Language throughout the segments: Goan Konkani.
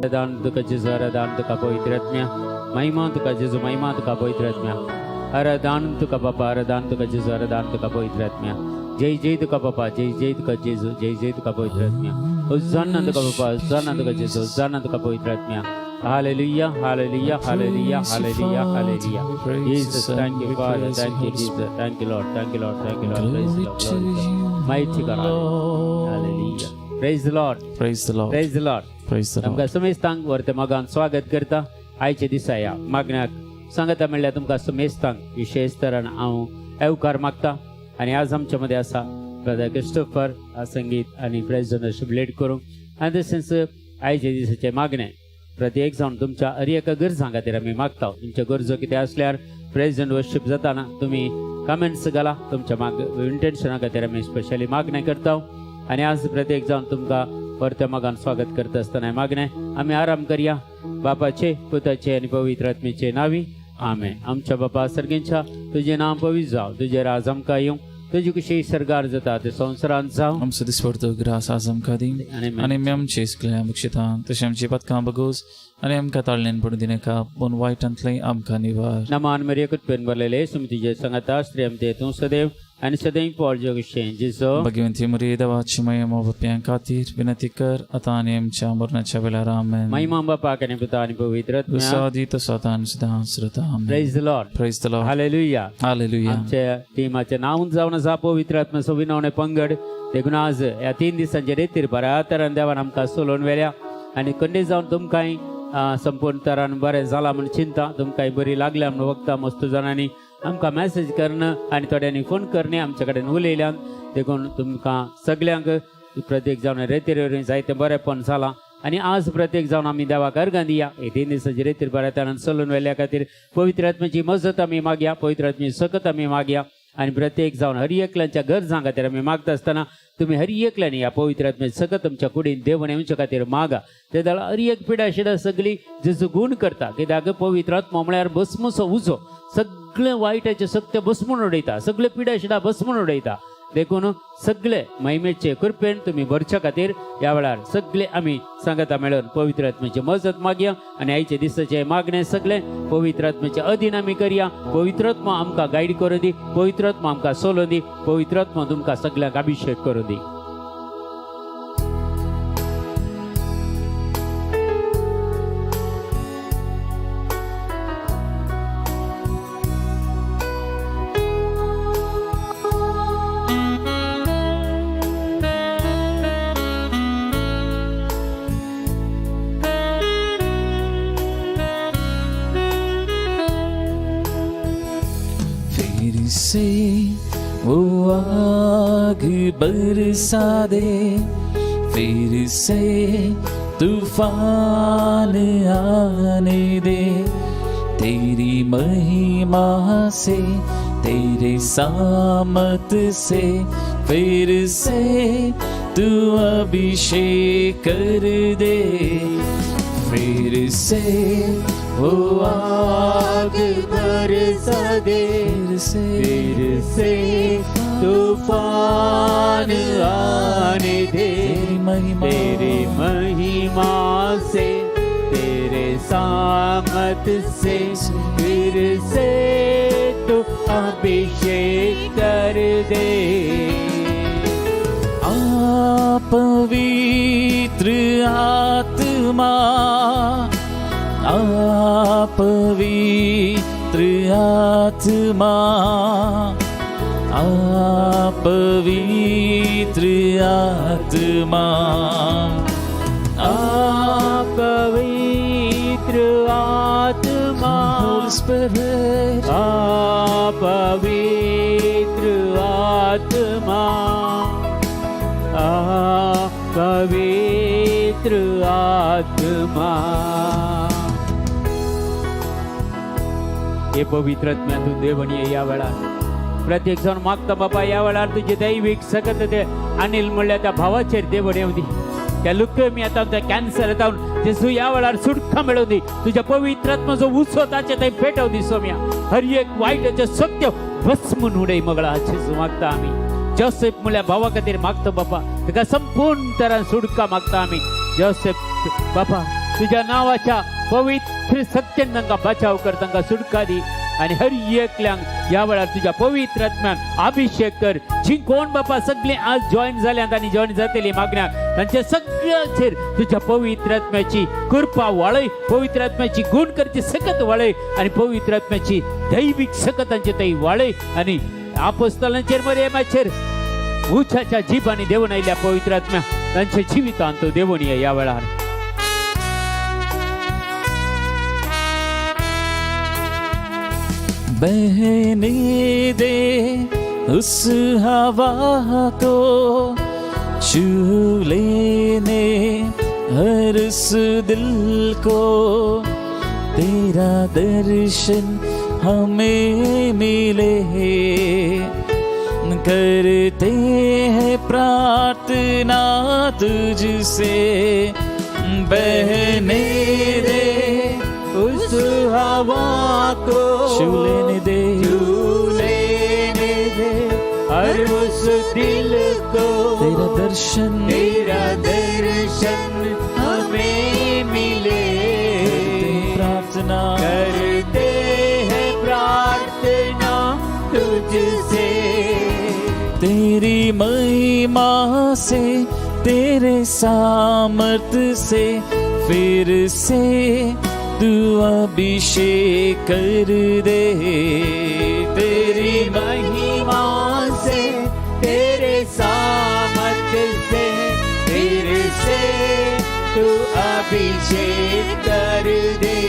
दान तुका जेजू, आराधन तुका पवित्र आत्म्या, महिमा तुका जेजू, महिमा तुका पवित्र आत्म्या, आराधन तुका बापा, आराधन तुका जेजू, आराधन तुका पवित्र आत्म्या, जय जय तुका बापा, जय जय तुका जेजू, जय जय तुका पवित्र आत्म्या, होजाना तुका बापा, होजाना तुका जेजू, होजाना तुका पवित्र आत्म्या. Hallelujah, hallelujah, hallelujah, hallelujah, hallelujah. We praise the Jesus, Son, thank you, we Father, praise the thank you, Holy Jesus, thank you, Lord, thank you, Lord, thank you, Lord. Praise the Glory Lord, to glory to you, God. Mighty God. Lord. Hallelujah. Praise the Lord. Praise the Lord. Praise the Lord. Praise the Lord. तुमकां समेस्तांक व्हरते मोगान स्वागत करता आयच्या दिसा. ह्या मागण्याक सांगता म्हणल्यार तुमकां समेस्तांक विशेश तरान हांव येवकार मागता. आनी आज आमच्या मदें आसा ब्रदर क्रिस्टोफर संगीत आनी प्रेज लीड करूंक. आनी तशेंच आयच्या दिसाचें मागणें प्रत्येक जावन तुमच्या हर एका गरजां खातीर आमी मागता. तुमच्यो गरजो कितें आसल्यार प्रेज एंड वर्शीप जाताना तुमी कमेंट्स घाला. तुमच्या माग इंटेन्शना खातीर आमी स्पेशली मागणें करता. आनी आज प्रत्येक जावन तुमकां परत्या मोगान स्वागत करता आसतना मागणें आमी आराम करया. बापाचे, पुताचे आनी पवित्र आत्मेचे नावी, आमेन. आमच्या बापा सर्गेंच्या, तुजें नांव पवित्र जावं, तुजें राज आमकां येवं, तुजी कुशी सर्गार जाता ते संवसारांत जावं. आमचो दिसपडतो ग्रास आज आमकां दी आनी आनी आमी आमचे सगळ्या बक्षिता तशें आमची पदकां बगोस आनी आमकां ताळल्यान पडूं दिनाका, पूण वायटांतलें आमकां निवार. नमान मरिया, कृपेन भरलेले, सुम तुजे संगता, स्त्री ते तूं सदैव आनी सदैव पोळ जगशें जिजो. भगवंती मरिये, देवाची माय, पाप्यां खातीर विनंती कर आतां आनी आमच्या मरणाच्या वेळार. आमेन. महिमा बापाक आनी पुता आनी पवित्र आत्म्याक. आदी तसो आतां आनी सदां सरता. आमेन. Praise the Lord. Praise the Lord. Hallelujah. Hallelujah. आमच्या टिमाचें नांव जावन आसा पवित्र आत्म्याचो विनवणे पंगड. देखून आज ह्या 3 दिसांचे रेतीर बऱ्या तरान देवान आमकां सोलोवन व्हेल्या. आनी खंडीत जावन तुमकांय संपूर्ण तरान बरें जालां म्हूण चिंता, तुमकांय बरी लागल्या म्हूण वखदां. मस्त जाणांनी आमकां मॅसेज करून आनी थोड्यांनी फोन करणे आमच्या कडेन उलयल्यान. देखून तुमकां सगल्यांक प्रत्येक जावन रेतीर वरवीं जायतें बरेंपण जालां. आनी आज प्रत्येक जावन आमी देवाक अर्गां दिया. हे 3 दिसांची रेतीर बऱ्या तरान चलून व्हेल्या खातीर पवित्र आत्म्याची मजत आमी मागया, पवित्र आत्म्याची सकत आमी मागया. आनी प्रत्येक जावन हर एकल्याच्या गरजां खातीर आमी मागता आसतना तुमी हर एकल्यानी ह्या पवित्र आत्म्याची सकत तुमच्या कुडीन देवण येवच्या खातीर मागा. ते जाल्यार हर एक पिडा शिडा सगळी जेजू गूण करता. कित्याक पवित्र आत्मो म्हळ्यार भस्मसो उजो, सगळे वायटाचे सत्य भस्मून उडयता, सगळे पिडा शिडा भस्मून उडयता. देखून सगळे महिमेचे कृपेन तुमी भरच्या खातीर ह्या वेळार सगळे आमी सांगता मेळून पवित्र आत्म्याची मजत मागया. आनी आयचे दिसाचे मागणे सगळे पवित्र आत्म्याचे अधीन आमी करया. पवित्र आत्मा आमकां गायड करूं दी, पवित्र आत्मा आमकां सोलोवं दी, पवित्र आत्मा तुमकां सगल्यांक अभिशेक करूं दी. फिर से वो आग बरसा दे, फिर से तूफान आने दे, तेरी महिमा से, तेरे सामर्थ से फिर से तू अभिषेक कर दे. फिर से वो आग बरसा दे, फिर से फिर से तूफान आने दे, तेरी महिमा, तेरी महिमा से, तेरे सामर्थ से फिर से तू अभिषेक कर दे. आ पवित्र आत्मा, आ पवित्र आत्मा, आ पवित्र आत्मा, आ पवित्र आत्मा, Holy Spirit, आ पवित्र आत्मा, आ पवित्र आत्मा. हे पवित्र आत्म्या, तूं देवणी या वेळार प्रत्येक जण मागता बाबा. या वेळार तुझे दैवीक सकत ते अनिल म्हणल्यार त्या भावाचेर देवण येवं दी. त्या लुकेमिया येता, त्या कॅन्सर येता, जेजू या वेळार सुटका मेळोवं दी. तुझ्या पवित्र आत्माचो उत्सव ताचे थंय पेटव दी सोम्या. हर एक वायटाचे सत्य भस्मून उडय मगळा जेजू मागता आमी. जोसेफ म्हणल्यार भावा खातीर मागता बाबा, ताका संपूर्ण तरान सुटका मागता आमी. जोसेफ बाबा. तुझ्या नावाच्या पवित्र सत्यान तांकां बचाव कर, तांकां सुटका दी आनी हर एकल्यांक ह्या वेळार तुज्या पवित्र आत्म्यान अभिषेक कर. जी कोण बापा सगळीं आज जॉईन जाल्यात आनी जॉईन जातली मागण्याक, तांच्या सगळ्यांचेर तुझ्या पवित्र आत्म्याची कृपा वाळय, पवित्र आत्म्याची गुण करची सकत वाळय आनी पवित्र आत्म्याची दैवीक सकत तांचे थंय वाळय आनी आपोस्तलांचेर मरियमाचेर उच्याच्या जिबांनी देवून आयिल्ल्या पवित्र आत्म्या तांच्या जिवितांत तूं देवून ये ह्या वेळार. बहने दे उस हवा को, छू लेने हर उस दिल को, तेरा दर्शन हमें मिले। करते हैं प्रार्थना तुझसे, बहने दे उस हवा को, छू लेने दे, छू लेने दे हर उस दिल को, तेरा दर्शन, तेरा दर्शन हमें मिले। करते हैं प्रार्थना, करते हैं प्रार्थना तुझसे। तेरी महिमा से, तेरे सामर्थ से, फिर से तू अभिषेक कर दे। तेरी महिमा से, तेरे सामर्थ से, फिर से तू अभिषेक कर दे।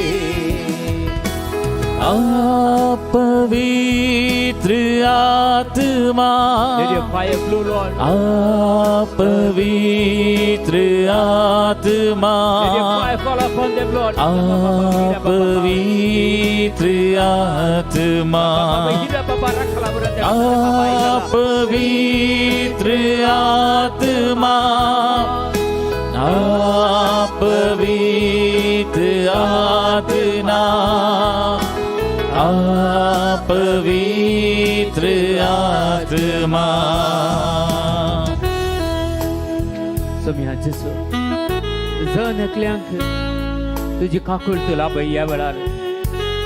आ पवित्र आत्मा, Let your fire flow, Lord. आ पवित्र आत्मा, Let your fire fall upon them, Lord. आ पवित्र आत्मा, आ पवित्र आत्मा, आ पवित्र आत्मा, आ पवित्र आत्मा। सोम्या जेसू, जण एकल्यांक तुजी काकूळ तुला बाई ह्या वेळार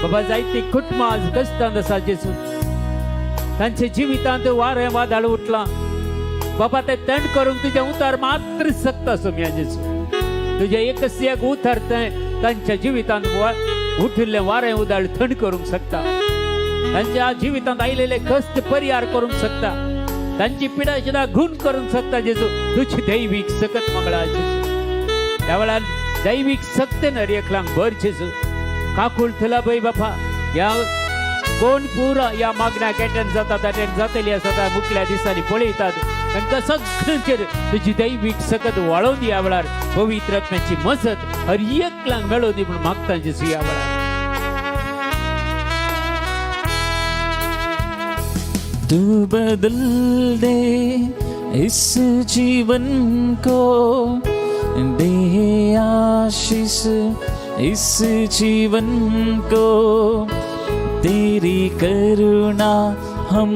बाबा. जायते कुटुंबां आज कश्टांत आसा जेसू. तांच्या जिवितांत वारें वादळ उठलां बाबा, ते थंड करूंक तुजें उतार मात्र शकता सोम्या जेसू. तुजें एकच एक उतार तें तांच्या जिवितांत उठिल्लें वारें उदाळ थंड करूंक शकता, तांच्या जिवितांत आयलेले कश्ट परिहार करूंक शकता, तांची पिडा सुद्दां गुण करूंक शकता जेजू. तुजी दैवीक सकत मंगळा जेजू, त्या वेळार दैवीक सक्तेन हर एकल्यांक भर जेजू. काकूळ तुला बाई बापा, ह्या कोण पुरा ह्या मागण्याक एटेंड जातात, अटेंड जातली आसात, मुखल्या दिसांनी पळयतात, तांकां सगळ्यांचेर तुजी दैवीक सकत वाळोवन दी. ह्या वेळार पवित्र आत्म्याची मजत हर एकल्यांक मेळोवन दी म्हूण मागता जेजू ह्या वेळार. तू बदल दे इस जीवन को, दे आशीष इस जीवन को, तेरी करुणा हम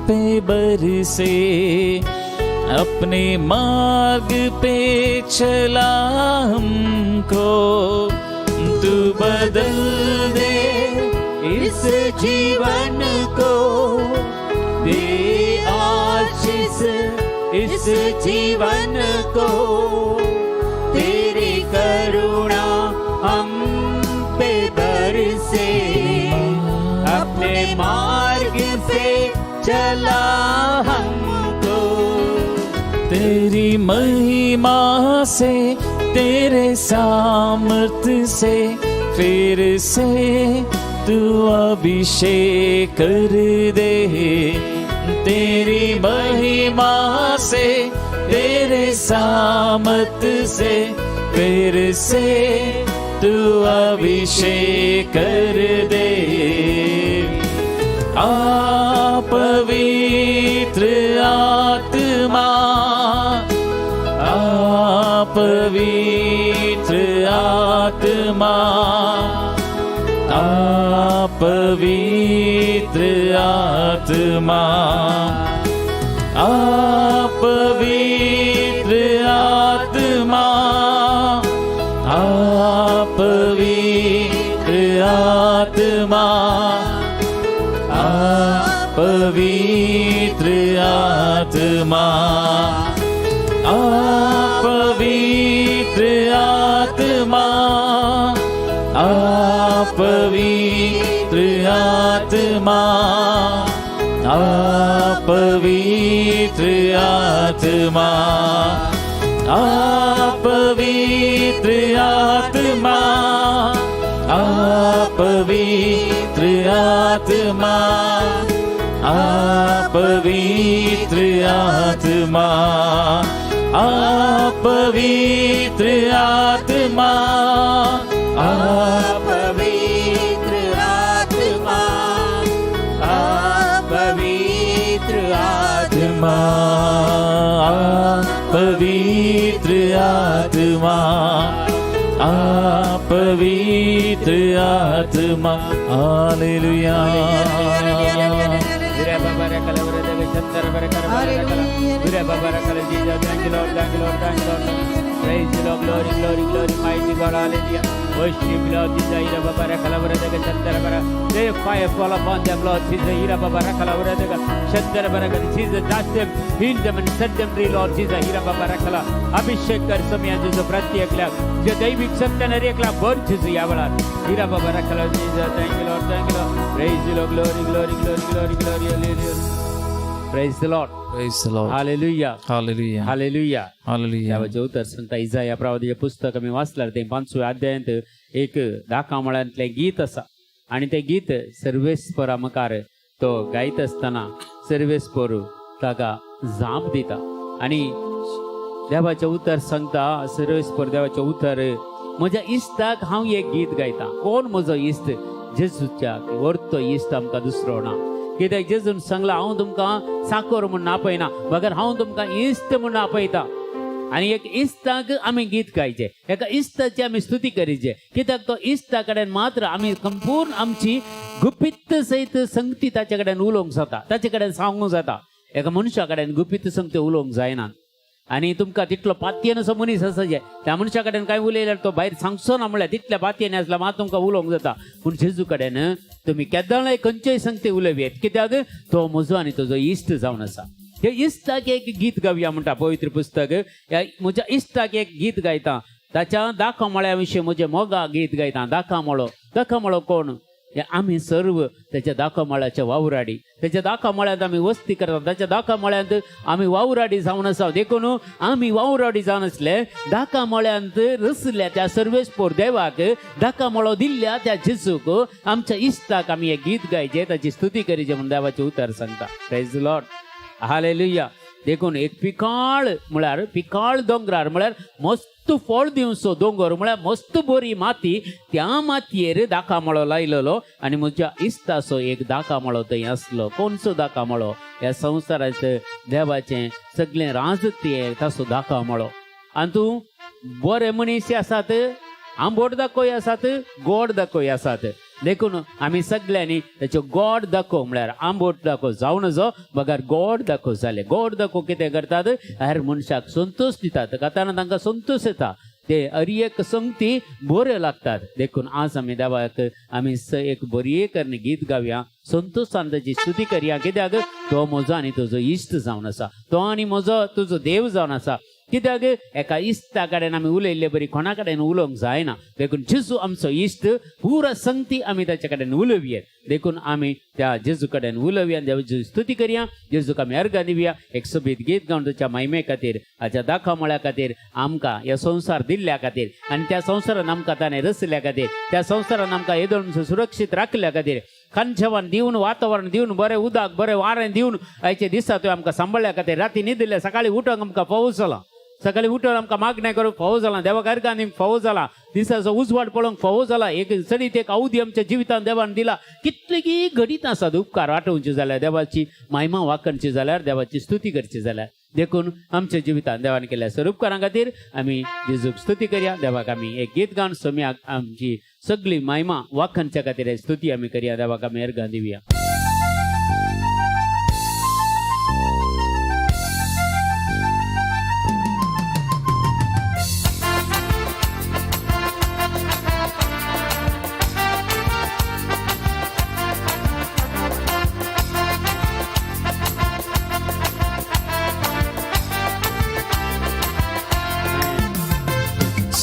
पे बरसे, अपने मार्ग पे चला हमको। तू बदल दे इस जीवन को, दे आशीष इस जीवन को, तेरी करुणा हम पे बरसे, अपने मार्ग पे चला हमको। तेरी महिमा से, तेरे सामर्थ से, फिर से तू अभिषेक कर दे। तेरी महिमा से, तेरे सामर्थ से, फिर से तू अभिषेक कर दे। आ पवित्र आत्मा, आ पवित्र आत्मा, आ पवित्र आत्मा, आ पवित्र आत्मा, आ आ पवित्र आत्मा, आ पवित्र आत्मा, आ पवित्र आत्मा, आ पवित्र आत्मा, आ पवित्र आत्मा, आ पवित्र आत्मा, आ पवित्र आत्मा, आ पवित्र आत्मा, आ पवित्र आत्मा, आ पवित्र आत्मा, आत्मा, आ पवित्र आत्मा, आ पवित्र आत्मा. Hallelujah. Thank you, Lord, thank you, Lord, thank you, Lord. Praise the Lord, glory, glory, glory, mighty God, hallelujah. Worship Lord Jesus, Ira Baba Rakala Vradaga Chandra Bara. Let your fire fall upon them, Lord Jesus, Ira Baba Rakala Vradaga Chandra Bara. Jesus, touch them, heal them and set them free, Lord Jesus, Ira Baba Rakala. अभिषेक कर समय तुझं प्रत्येकला जे दैविक सत्याने रेकला भर तुझं या वेळात Ira Baba Rakala Jesus, thank you, Lord, thank you, Lord. Praise the Lord, glory, glory, glory, glory, glory, hallelujah. Praise the Lord. Praise the Lord. Hallelujah. Hallelujah. Hallelujah. Hallelujah. देवाचें उतर सांगता इजाया प्रवादीचें पुस्तक आमी वाचल्यार तें पांचव्या अध्यायांत एक दाकामळ्यांतलें गीत आसा आनी तें गीत सर्वेस्परा मुखार तो गायत आसतना सर्वेस्पर ताका जाप दिता आनी देवाचें उतर सांगता सर्वेस्पर देवाचें उतर म्हज्या इश्टाक हांव एक गीत गायता. कोण म्हजो इश्ट? जेजूच्या वरतो इश्ट आमकां दुसरो ना. कित्याक जेजून सांगलां हांव तुमकां साकोर म्हूण आपयना बगर हांव तुमकां इश्ट म्हूण आपयता. आनी एक इश्टाक आमी गीत गायचें, एका इश्टाची आमी स्तुती करीचे, कित्याक तो इश्टा कडेन मात्र आमी संपूर्ण आमची गुपीत सयत संगती ताचे कडेन उलोवंक जाता, ताचे कडेन सांगूंक जाता. एका मनशा कडेन गुपीत संगती उलोवंक जायना. आनी तुमकां तितलो पातयेन असो मनीस आसा जे त्या मनशा कडेन कांय उलयल्यार तो भायर सांगचो ना म्हणल्यार तितल्या पातयेन आसल्यार मात तुमकां उलोवंक जाता. पूण जेजू कडेन तुमी केदळाय खंयचेय संगती उलोवयेत, कित्याक तो म्हजो आनी तुजो इश्ट जावन आसा. हे इश्टाक एक गीत गावया म्हणटा पवित्र पुस्तक. ह्या म्हज्या इश्टाक एक गीत गायता, ताच्या दाखमळ्या विशीं म्हजें मोगा गीत गायता. दाखमळो, दाखमळो कोण? हे आमी सर्व त्याच्या दाखमळ्याच्या वावराडी, त्याच्या दाखमळ्यांत आमी वस्ती करतात, त्याच्या दाखमळ्यांत आमी वावराडी जावन आसा. देखून आमी वावराडी जावन आसले दाखमळ्यांत रसल्या त्या सर्वेस्पोर देवाक, दाखमळो दिल्ल्या त्या जेजूक, आमच्या इश्टाक आमी हे गीत गायचें, ताची स्तुती करीचे म्हूण देवाचें उतर सांगता. Praise Lord, hallelujah. देखून एक पिकाळ म्हळ्यार पिकाळ दोंगरार म्हळ्यार मस्त फळ दिवचो दोंगर म्हळ्यार मस्त बरी माती, त्या मातयेर दाकामळो लायलेलो आनी म्हज्या इश्टाचो एक दाकामळो थंय आसलो. कोणचो दाकामळो? ह्या संवसाराचें देवाचें सगळें राजतें ताचो दाकामळो. आनी तूं बरे मनीस आसात, आंबोट दाखय आसात, गोड दाखय आसात. देखून आमी सगळ्यांनी ताच्यो गोड दाखो म्हळ्यार आंबोट दाखो जावं नजो बगर गोड दाखो जाले. गोड दाखो कितें करतात? हर मनशाक संतोश दितात, खाताना तांकां संतोश येता, ते हर एक संगती बऱ्यो लागतात. देखून आज आमी देवाक आमी एक बरी करून गीत गावया, संतोशान ताची स्तुती करया, कित्याक तो म्हजो आनी तुजो इश्ट जावन आसा, तो आनी म्हजो तुजो देव जावन आसा. कित्याक एका इश्टा कडेन आमी उलयल्ले बरी कोणा कडेन उलोवंक जायना. देखून जेजू आमचो इश्ट, पुरा संगती आमी ताचे कडेन उलोवया. देखून आमी त्या जेजू कडेन उलोवया, देवाची स्तुती करया, जेजूक आमी अर्गां दिवया. एक सोबीत गीत गावन ताच्या महिमे खातीर, हाच्या दाखमळ्या खातीर, आमकां ह्या संवसार दिल्ल्या खातीर आनी त्या संवसारान आमकां ताणें रचल्या खातीर, त्या संवसारान आमकां येदोळ सुरक्षीत राखल्या खातीर, खानजेवण दिवन, वातावरण दिवन, बरें उदक बरें वारें दिवन आयचे दिसा तुवें आमकां सांबाळ्ळ्या खातीर, राती न्हिदिल्ले सकाळी उठोंक आमकां फावो जाला, सकाळी उठून आमकां मागणें करूंक फावो जाला, देवाक अर्गां दिवंक फावो जाला, दिसाचो उजवाड पळोवंक फावो जाला, एक चडीत एक अवधी आमच्या जिवितांत देवान दिला. कितलीं घडीत आसात उपकार आठोवचे जाल्यार, देवाची महिमा वाखणची जाल्यार, देवाची स्तुती करची जाल्यार. देखून आमच्या जिवितांत देवान केल्ल्या सर्व उपकारां खातीर आमी जेजूक स्तुती करया. देवाक आमी एक गीत गावन सोम्याक आमची सगळी महिमा वाखणच्या खातीर स्तुती आमी करया. देवाक आमी अर्गां दिवया.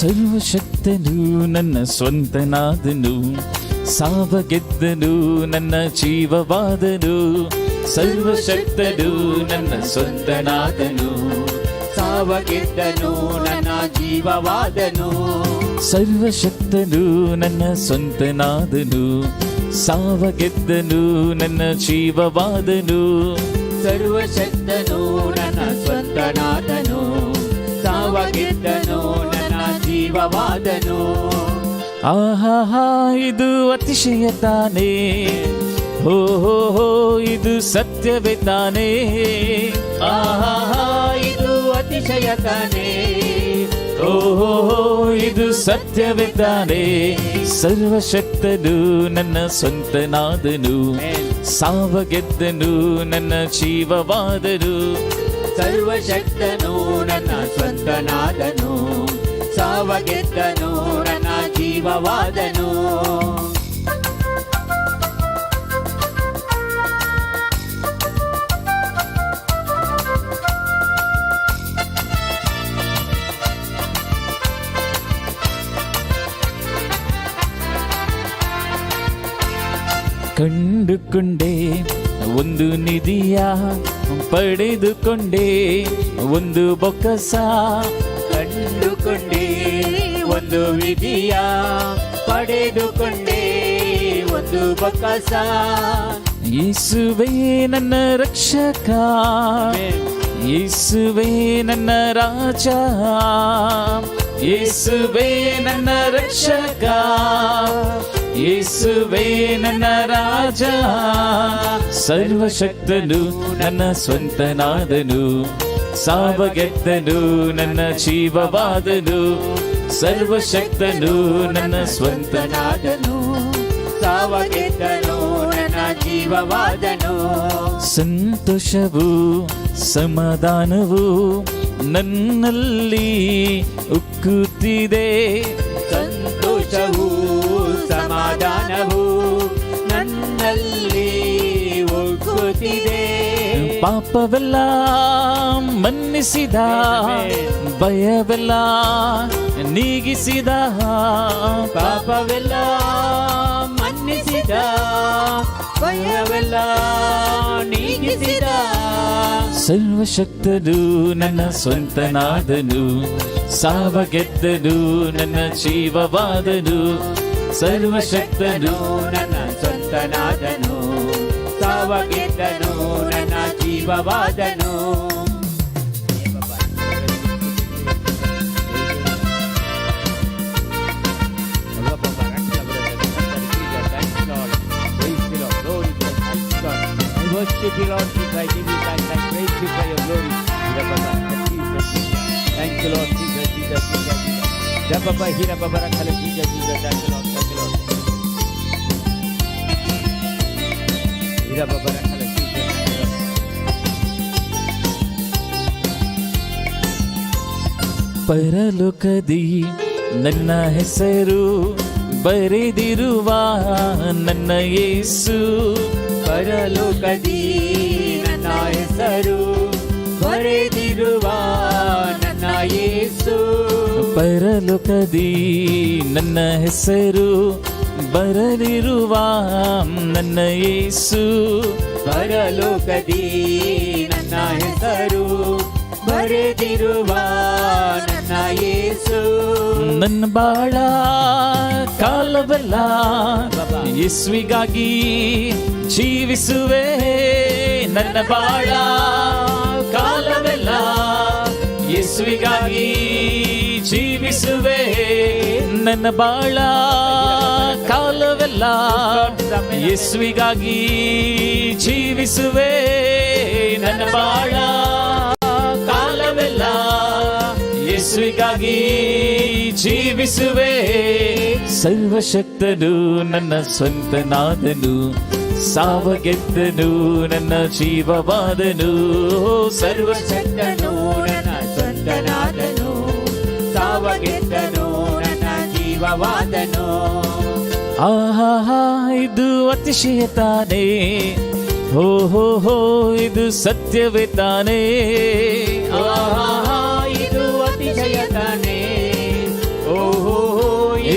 ಸರ್ವಶಕ್ತನು ನನ್ನ ಸ್ವಂತನಾದನು, ಸಾವ ಗೆದ್ದನು, ನನ್ನ ಜೀವವಾದನು. ಸರ್ವಶಕ್ತನು ನನ್ನ ಸ್ವಂತನಾದನು, ಸಾವ ಗೆದ್ದನು, ನನ್ನ ಜೀವವಾದನು. ಸರ್ವಶಕ್ತನು ನನ್ನ ಸ್ವಂತನಾದನು, ಸಾವ ಗೆದ್ದನು, ನನ್ನ ಜೀವವಾದನು. ಸರ್ವಶಕ್ತನು ನನ್ನ ಸ್ವಂತನಾದನು, ಸಾವ ಗೆದ್ದನು, ನನ್ನ ಜೀವವಾದನು. ಆಹಾಹಾ, ಇದು ಅತಿಶಯ ತಾನೇ. ಹೋ ಹೋ ಹೋ, ಇದು ಸತ್ಯವೇ ತಾನೇ. ಆಹಾಹಾ, ಇದು ಅತಿಶಯ ತಾನೇ. ಓ ಹೋ ಹೋ, ಇದು ಸತ್ಯವೇ ತಾನೇ. ಸರ್ವಶಕ್ತನು ನನ್ನ ಸ್ವಂತನಾದನು, ಸಾವ ಗೆದ್ದನು, ನನ್ನ ಜೀವವಾದನು. ಸರ್ವಶಕ್ತನು ನನ್ನ ಸ್ವಂತನಾದನು, ಸಾವ ಗೆದ್ದನು, ನನ್ನ ಜೀವವಾದನು. ಕಂಡುಕೊಂಡೆ ಒಂದು ನಿಧಿಯ, ಪಡೆದುಕೊಂಡೆ ಒಂದು ಬೊಕ್ಕಸ. ಕಂಡುಕೊಂಡೆ ಒಂದು ನಿಧಿಯ, ಪಡೆದುಕೊಂಡೆ ಒಂದು ಬೊಕ್ಕಸ. ಯೇಸುವೇ ನನ್ನ ರಕ್ಷಕ, ಯೇಸುವೇ ನನ್ನ ರಾಜ. ಯೇಸುವೇ ನನ್ನ ರಕ್ಷಕ, ಯೇಸುವೇ ನನ್ನ ರಾಜ. ಸರ್ವಶಕ್ತನು ನನ್ನ ಸ್ವಂತನಾದನು, ಸಾವ ಗೆದ್ದನು, ನನ್ನ ಜೀವವಾದನು. ಸರ್ವಶಕ್ತನು ನನ್ನ ಸ್ವಂತನಾದನು, ನಾದನು, ಸಾವ ಗೆದ್ದನು, ನನ್ನ ಜೀವವಾದನು. ಸಂತೋಷವು ಸಮಾಧಾನವು ನನ್ನಲ್ಲಿ ಉಕ್ಕುತ್ತಿದೆ. ಸಂತೋಷವು ಸಮಾಧಾನವು ನನ್ನಲ್ಲಿ ಉಕ್ಕುತ್ತಿದೆ. ಪಾಪವೆಲ್ಲ ಮನ್ನಿಸಿದ, ಭಯವೆಲ್ಲ ನೀಗಿಸಿದ. ಪಾಪವೆಲ್ಲ ಮನ್ನಿಸಿದ, ಭಯವೆಲ್ಲ ನೀಗಿಸಿದ. ಸರ್ವಶಕ್ತನು ನನ್ನ ಸ್ವಂತನಾದನು, ಸಾವ ಗೆದ್ದನು, ನನ್ನ ಜೀವವಾದನು. ಸರ್ವಶಕ್ತನು ನನ್ನ ಸ್ವಂತನಾದನು, ಸಾವ ಗೆದ್ದನು, ನನ್ನ ಜೀವವಾದನು. I worship you, Lord Jesus. I give you thanks. I praise you for your glory. Thank you, Lord Jesus, Jesus, Jesus, Jesus. Rababa, hira, baba, rakhala, Jesus, Jesus. Thank you, Lord. Thank you, Lord. Hira, baba, rakhala, Jesus, thank you, Lord. ಪರಲೋಕದಿ ನನ್ನ ಹೆಸರು ಬರೆದಿರುವ ನನ್ನ ಯೇಸು. ಪರಲೋಕದಿ ನನ್ನ ಹೆಸರು ಬರೆದಿರುವ ನನ್ನ ಯೇಸು. ಪರಲೋಕದಿ ನನ್ನ ಹೆಸರು ಬರಲಿರುವ ನನ್ನ ಯೇಸು. ಪರಲೋಕದಿ ನನ್ನ ಹೆಸರು ಬರೆದಿರುವ ನನ್ನ ಯೇಸು. ನನ್ನ ಬಾಳ ಕಾಲವೆಲ್ಲ ಯೇಸುವಿಗಾಗಿ ಜೀವಿಸುವೆ. ನನ್ನ ಬಾಳ ಕಾಲವೆಲ್ಲ ಯೇಸುವಿಗಾಗಿ ಜೀವಿಸುವೆ. ನನ್ನ ಬಾಳ ಕಾಲವೆಲ್ಲ ಯೇಸುವಿಗಾಗಿ ಜೀವಿಸುವೆ. ನನ್ನ ಬಾಳ ಕಾಲವೆಲ್ಲ ಯೇಸುವಿಗಾಗಿ ಜೀವಿಸುವೆ. ಸರ್ವಶಕ್ತನು ನನ್ನ ಸ್ವಂತನಾದನು, ಸಾವ ಗೆದ್ದನು, ನನ್ನ ಜೀವವಾದನು. ಸರ್ವಶಕ್ತನು ಶಕ್ತನು ನನ್ನ ಸ್ವಂತನಾದನು, ಸಾವ ಗೆದ್ದನು, ನನ್ನ ಜೀವವಾದನು. ಆಹಾ, ಇದು ಅತಿಶಯ ತಾನೇ. ಹೋ ಹೋ ಹೋ, ಇದು ಸತ್ಯವೇ ತಾನೇ. ಆಹಾ, ಇದು ಅತಿಶಯ ತಾನೇ. ಓ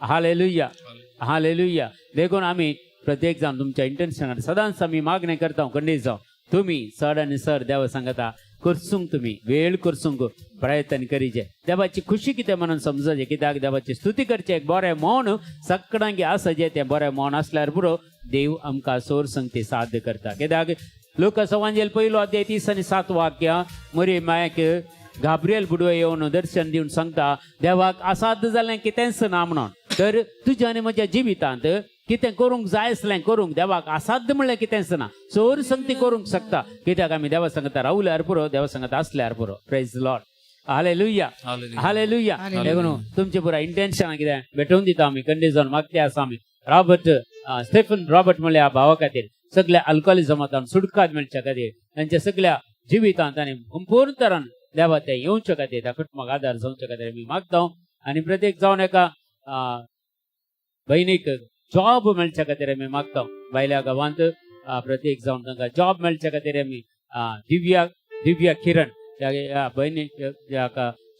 हालेलुया, हालेलुया. देखून आमी प्रत्येक जावन तुमच्या इंटेन्शनान सदांच आमी मागणें करता. खंडीत जावं तुमी चड आनी चड देवा सांगता करसूंक, तुमी वेळ करसूंक प्रयत्न करीचे. देवाची खुशी कितें म्हणून समजचे. कित्याक देवाची स्तुती करचें एक बरें मौन सगळ्यांक आसा, जें तें बरें मौन आसल्यार पुरो, देव आमकां सोर संगती साध्य करता. कित्याक लुका सुवांजेल पयलो अध्याय 37 वाक्य, मरी मायक गाब्रियल बुडवे येवन दर्शन दिवन सांगता, देवाक असाध्य जालें कितेंच ना म्हणून. तर तुज्या आनी म्हज्या जिवितांत कितें करूंक जाय आसलें करूंक देवाक असाध्य म्हणलें कितेंच ना. सोर संगती करूंक शकता. कित्याक आमी देवा सांगता रावल्यार पुरो, देवा सांगता आसल्यार पुरो. Praise Lord, hallelujah, hallelujah. देखून तुमचे पुरा इंटेन्शन कितें भेटोवन दिता आमी. कंडीशन मागते आसा आमी रॉबर्ट स्टेफन रॉबर्ट म्हणल्या भावा खातीर, सगळ्या अल्कोहोलिजमांत सुटकाद मेळच्या खातीर, तांच्या सगळ्या जिवितांत आनी संपूर्ण तरान देवा ते येवच्या खातीर, त्या कुटुंबाक आदार जावच्या खातीर आमी मागता. आनी प्रत्येक जावन एका बहिणीक जॉब मेळच्या खातीर आमी मागता. भायल्या गांवांत प्रत्येक जावन तांकां जॉब मेळच्या खातीर आमी दिव्या दिव्या किरण ह्या बहिणीक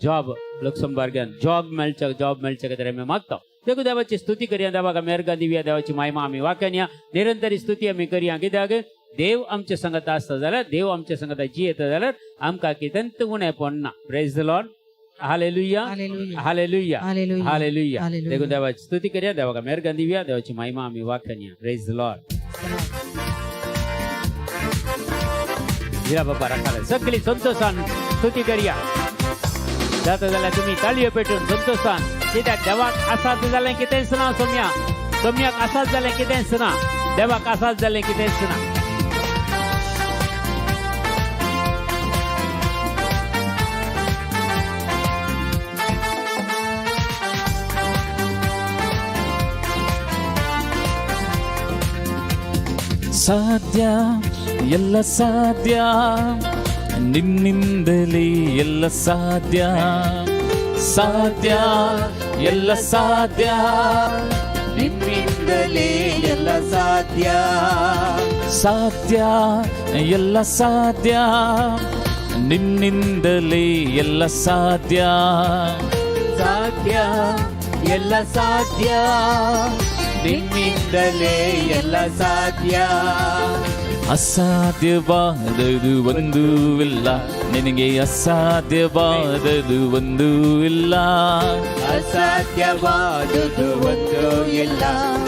जॉब लक्समबर्गान जॉब मेळच्या खातीर आमी मागता. देखून देवाची स्तुती करया, देवाक आमी अर्घां दिवया, देवाची महिमा आमी वाक्यान निरंतर स्तुती आमी करया. कित्याक देव आमच्या संगत आसता जाल्यार, देव आमच्या संगत जियेता जाल्यार आमकां कितेंच उणें पडना. Praise Lord, hallelujah, hallelujah, hallelujah. देखून देवाची स्तुती करया, देवाक आमी अर्घां दिवया, देवाची महिमा आमी वाक्यान. प्रेज लॉर्ड. हिरा बाबा राखाला सगळी संतोषान स्तुती करया. जाता जाल्यार तुमी ताळयो पेटून संतोषान. कित्याक देवाक आसात जालें कितेंच ना. सोम्या सोम्याक आसात जालें कितेंच ना. देवाक आसात जालें कितेंच ना. ಸಾಧ್ಯ, ಎಲ್ಲ ಸಾಧ್ಯ, ನಿನ್ನಿಂದಲೇ ಎಲ್ಲ ಸಾಧ್ಯ. ಸಾಧ್ಯ, ಎಲ್ಲ ಸಾಧ್ಯ, ನಿಮ್ಮಿಂದಲೇ ಎಲ್ಲ ಸಾಧ್ಯ. ಸಾಧ್ಯ, ಎಲ್ಲ ಸಾಧ್ಯ, ನಿನ್ನಿಂದಲೇ ಎಲ್ಲ ಸಾಧ್ಯ. ಸಾಧ್ಯ, ಎಲ್ಲ ಸಾಧ್ಯ, ನಿಮ್ಮಿಂದಲೇ ಎಲ್ಲ ಸಾಧ್ಯ. ಅಸಾಧ್ಯವಾದದು ಒಂದೂ ಇಲ್ಲ, ನಿನಗೆ ಅಸಾಧ್ಯವಾದದು ಒಂದೂ ಇಲ್ಲ. ಅಸಾಧ್ಯವಾದುದು ಒಂದು ಇಲ್ಲ.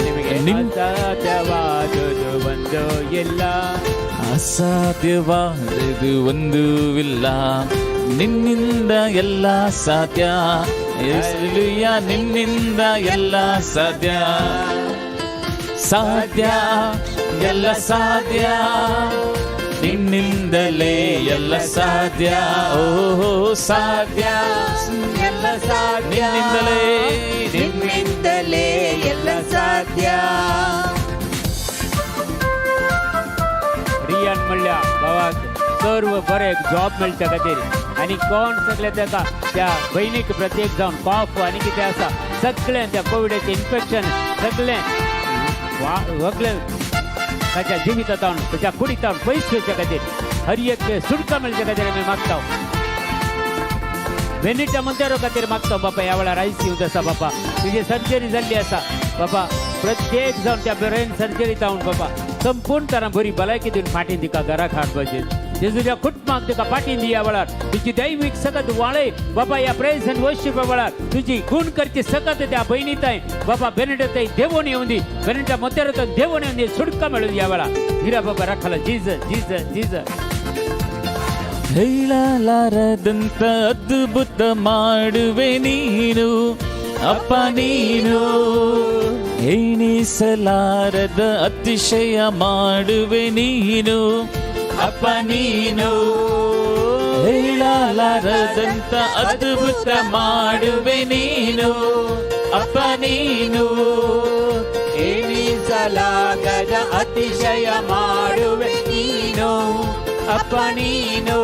ನಿಮಗೆ ಅಸಾಧ್ಯವಾದುದು ಒಂದು ಇಲ್ಲ. ಅಸಾಧ್ಯವಾದದು ಒಂದೂ ಇಲ್ಲ, ನಿನ್ನಿಂದ ಎಲ್ಲ ಸಾಧ್ಯ. ಯೇಸುವಿಯ ನಿನ್ನಿಂದ ಎಲ್ಲ ಸಾಧ್ಯ. ಸಾಧ್ಯ, ಎಲ್ಲ ಸಾಧ್ಯ, ನಿನ್ನಿಂದಲೇ ಎಲ್ಲ ಸಾಧ್ಯ. ಓಹೋ, ಸಾಧ್ಯ, ಎಲ್ಲ ಸಾಧ್ಯ. ನಿನ್ನಿಂದಲೇ. ನಿಮ್ಮಿಂದಲೇ ಎಲ್ಲ ಸಾಧ್ಯ. रियान म्हणल्या भावाक सर्व बरे जॉब मेळच्या खातीर आनी कोण सगळे ताका त्या बहिणीक प्रत्येक जावन कॉफ आनी कितें आसा सगळें, त्या कोविडाचें इन्फेक्शन सगळें सगळें ताच्या जिवितांत, ताच्या कुडींत पयस वचच्या खातीर, हर एक सुटका मेळच्या खातीर आमी मागता. वेनिटा मंतेरो खातीर मागता बापा. ह्या वेळार आयसीयूंत आसा बापा, तुजी सर्जरी जाल्ली आसा बापा. प्रत्येक जावन त्या ब्रेन सर्जरी जावन बापा संपूर्ण तरान बरी भलायकी दिवन फाटीं तिका घराक हाडपाची. जेजूच्या कुटुंबाक तिका फाटीं दी. ह्या वेळार तुजी दैवीक सकत वाळय बाबा. ह्या प्रेज आनी वर्शिप वेळार तुजी गुण करची सकत त्या बहिणी ताय बाबा, बेनेटा ताई देवून येवन दी, बेनेटा मोतेरो देवून येवन दी, सुटका मेळून ह्या वेळार. हिरा बाबा राखाला. Jesus, Jesus, Jesus. ಹೇಳಲಾರದಂತ ಅದ್ಭುತ ಮಾಡುವೆ ನೀನು ಅಪ್ಪ ನೀನು. ಎಣಿಸಲಾರದ ಅತಿಶಯ ಮಾಡುವೆ ನೀನು ಅಪ್ಪ ನೀನು. ಹೇಳಲಾರದಂತ ಅದ್ಭುತ ಮಾಡುವೆ ನೀನು ಅಪ್ಪ ನೀನು. ಎಣಿಸಲಾಗದ ಅತಿಶಯ ಮಾಡುವೆ ನೀನು ಅಪ್ಪ ನೀನು.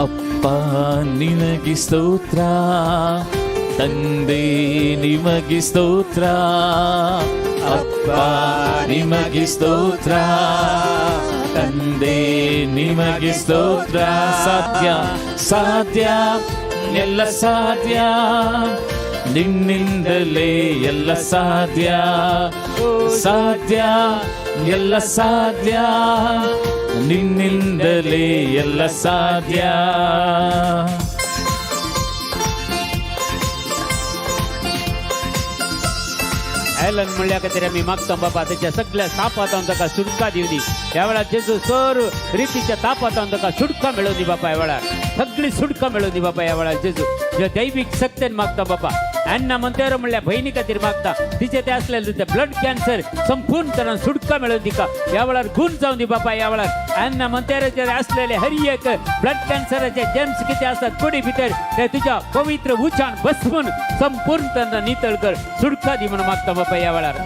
ಅಪ್ಪ ನಿನಗೆ ಸ್ತೋತ್ರ, ತಂದೆ ನಿಮಗೆ ಸ್ತೋತ್ರ, ಅಪ್ಪ ನಿಮಗೆ ಸ್ತೋತ್ರ, ತಂದೆ ನಿಮಗೆ ಸ್ತೋತ್ರ. ಸಾಧ್ಯ, ಸಾಧ್ಯ, ಎಲ್ಲ ಸಾಧ್ಯ, ನಿನ್ನಿಂದಲೇ ಎಲ್ಲ ಸಾಧ್ಯ, ಸಾಧ್ಯ, ಎಲ್ಲ ಸಾಧ್ಯ, ನಿನ್ನಿಂದಲೇ ಎಲ್ಲ ಸಾಧ್ಯ. एलन म्हणल्या खातीर आमी मागता बाबा, तेच्या सगळ्या तापांत ताका सुटका दिवनी. ह्या वेळार जेजू सर रितीच्या तापांत ताका सुटका मेळोवनी बापा. ह्या वेळार सगळी सुटका मेळोवनी बापा. ह्या वेळार जेजू जे दैवीक शक्तेन मागता बापा. अण्णा मंतेरो म्हणल्या भयणी खातीर मागता, तिचे ते असलेले ते ब्लड कॅन्सर संपूर्ण तरान सुटका मेळोवन दिका. ह्या वेळार गुण जावन दी बापा. ह्या वेळार अण्णा मंतेराचेर असलेले हर एक ब्लड कॅन्सराचे जर्म्स कितें आसात कुडी भितर ते तुज्या पवित्र उचान बसवून संपूर्ण तरान नितळ कर, सुटका दी म्हणून मागता बापा ह्या वेळार.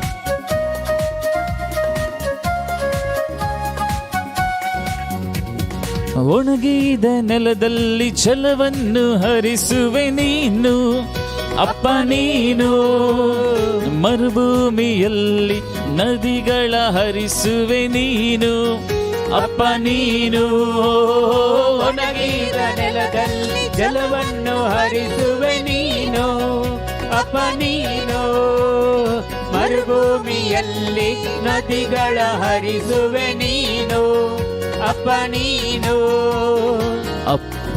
ಒಣಗಿದ ನೆಲದಲ್ಲಿ ಛಲವನ್ನು ಹರಿಸುವೆ ನೀನು ಅಪ್ಪ ನೀನು, ಮರುಭೂಮಿಯಲ್ಲಿ ನದಿಗಳ ಹರಿಸುವೆ ನೀನು ಅಪ್ಪ ನೀನು. ಒಣಗಿದ ನೆಲದಲ್ಲಿ ಜಲವನ್ನು ಹರಿಸುವೆ ನೀನು ಅಪ್ಪ ನೀನು, ಮರುಭೂಮಿಯಲ್ಲಿ ನದಿಗಳ ಹರಿಸುವೆ ನೀನು ಅಪ್ಪ ನೀನು. ಅಪ್ಪ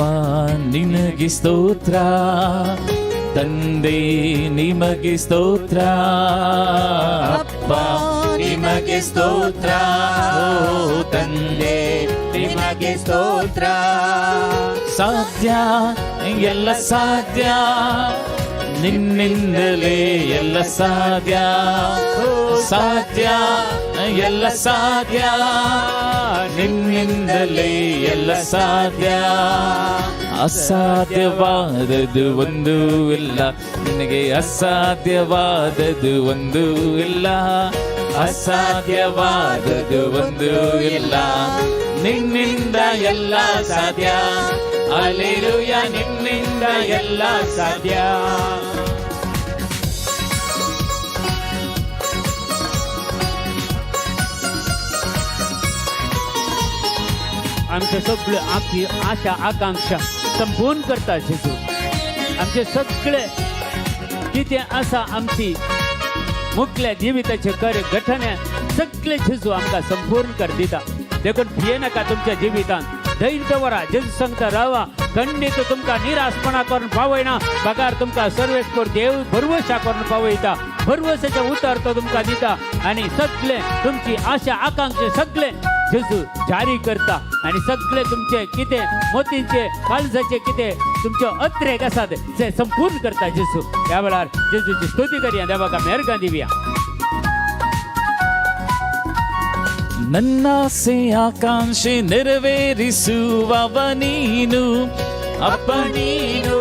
ನಿನಗೆ ಸ್ತೋತ್ರ, ತಂದೆ ನಿಮಗೆ ಸ್ತೋತ್ರ, ಅಪ್ಪ ನಿಮಗೆ ಸ್ತೋತ್ರ, ಓ ತಂದೆ ನಿಮಗೆ ಸ್ತೋತ್ರ. ಸಾಧ್ಯ, ಎಲ್ಲ ಸಾಧ್ಯ, ನಿನ್ನಿಂದಲೇ ಎಲ್ಲ ಸಾಧ್ಯ, ಸಾಧ್ಯ, ಎಲ್ಲ ಸಾಧ್ಯ, ನಿನ್ನಿಂದಲೇ ಎಲ್ಲ ಸಾಧ್ಯ. ಅಸಾಧ್ಯವಾದದ್ದು ಒಂದೂ ಇಲ್ಲ ನಿನಗೆ, ಅಸಾಧ್ಯವಾದದ್ದು ಒಂದೂ ಇಲ್ಲ, ಅಸಾಧ್ಯವಾದದ್ದು ಒಂದೂ ಇಲ್ಲ, ನಿನ್ನಿಂದ ಎಲ್ಲ ಸಾಧ್ಯ, ಅಲ್ಲೆಲೂಯ, ನಿನ್ನಿಂದ ಎಲ್ಲ ಸಾಧ್ಯ. आमचे सगळे आमची आशा आकांक्षा संपूर्ण करता जेजू. आमचे सगळे कितें आसा आमची मुखल्या जिविताचे कर घटने सगळे जेजू आमकां संपूर्ण कर दिता. देखून भियेनाका तुमच्या जिवितान, धैर्य दवरा. जेजू सांगता रावा, खंडीत तुमकां निराशपणा करून पावयना, बगार तुमकां सर्वेस्पर देव भरवशा करून पावयता. भरवशाचें उतर तो तुमकां दिता आनी सगळे तुमची आशा आकांक्षा सगळे जेजू जारी करता आनी सगळे तुमचे कितें मोतींचे काळजाचे कितें तुमचे अत्रेक आसात ते संपूर्ण करता जेजू. ह्या वेळार जेजूची स्तुती करया, देवाक मेहरगां दिवया. ನನ್ನಾಸೆ ಆಕಾಂಕ್ಷೆ ನೆರವೇರಿಸುವವ ನೀನು ಅಪ್ಪ ನೀನು,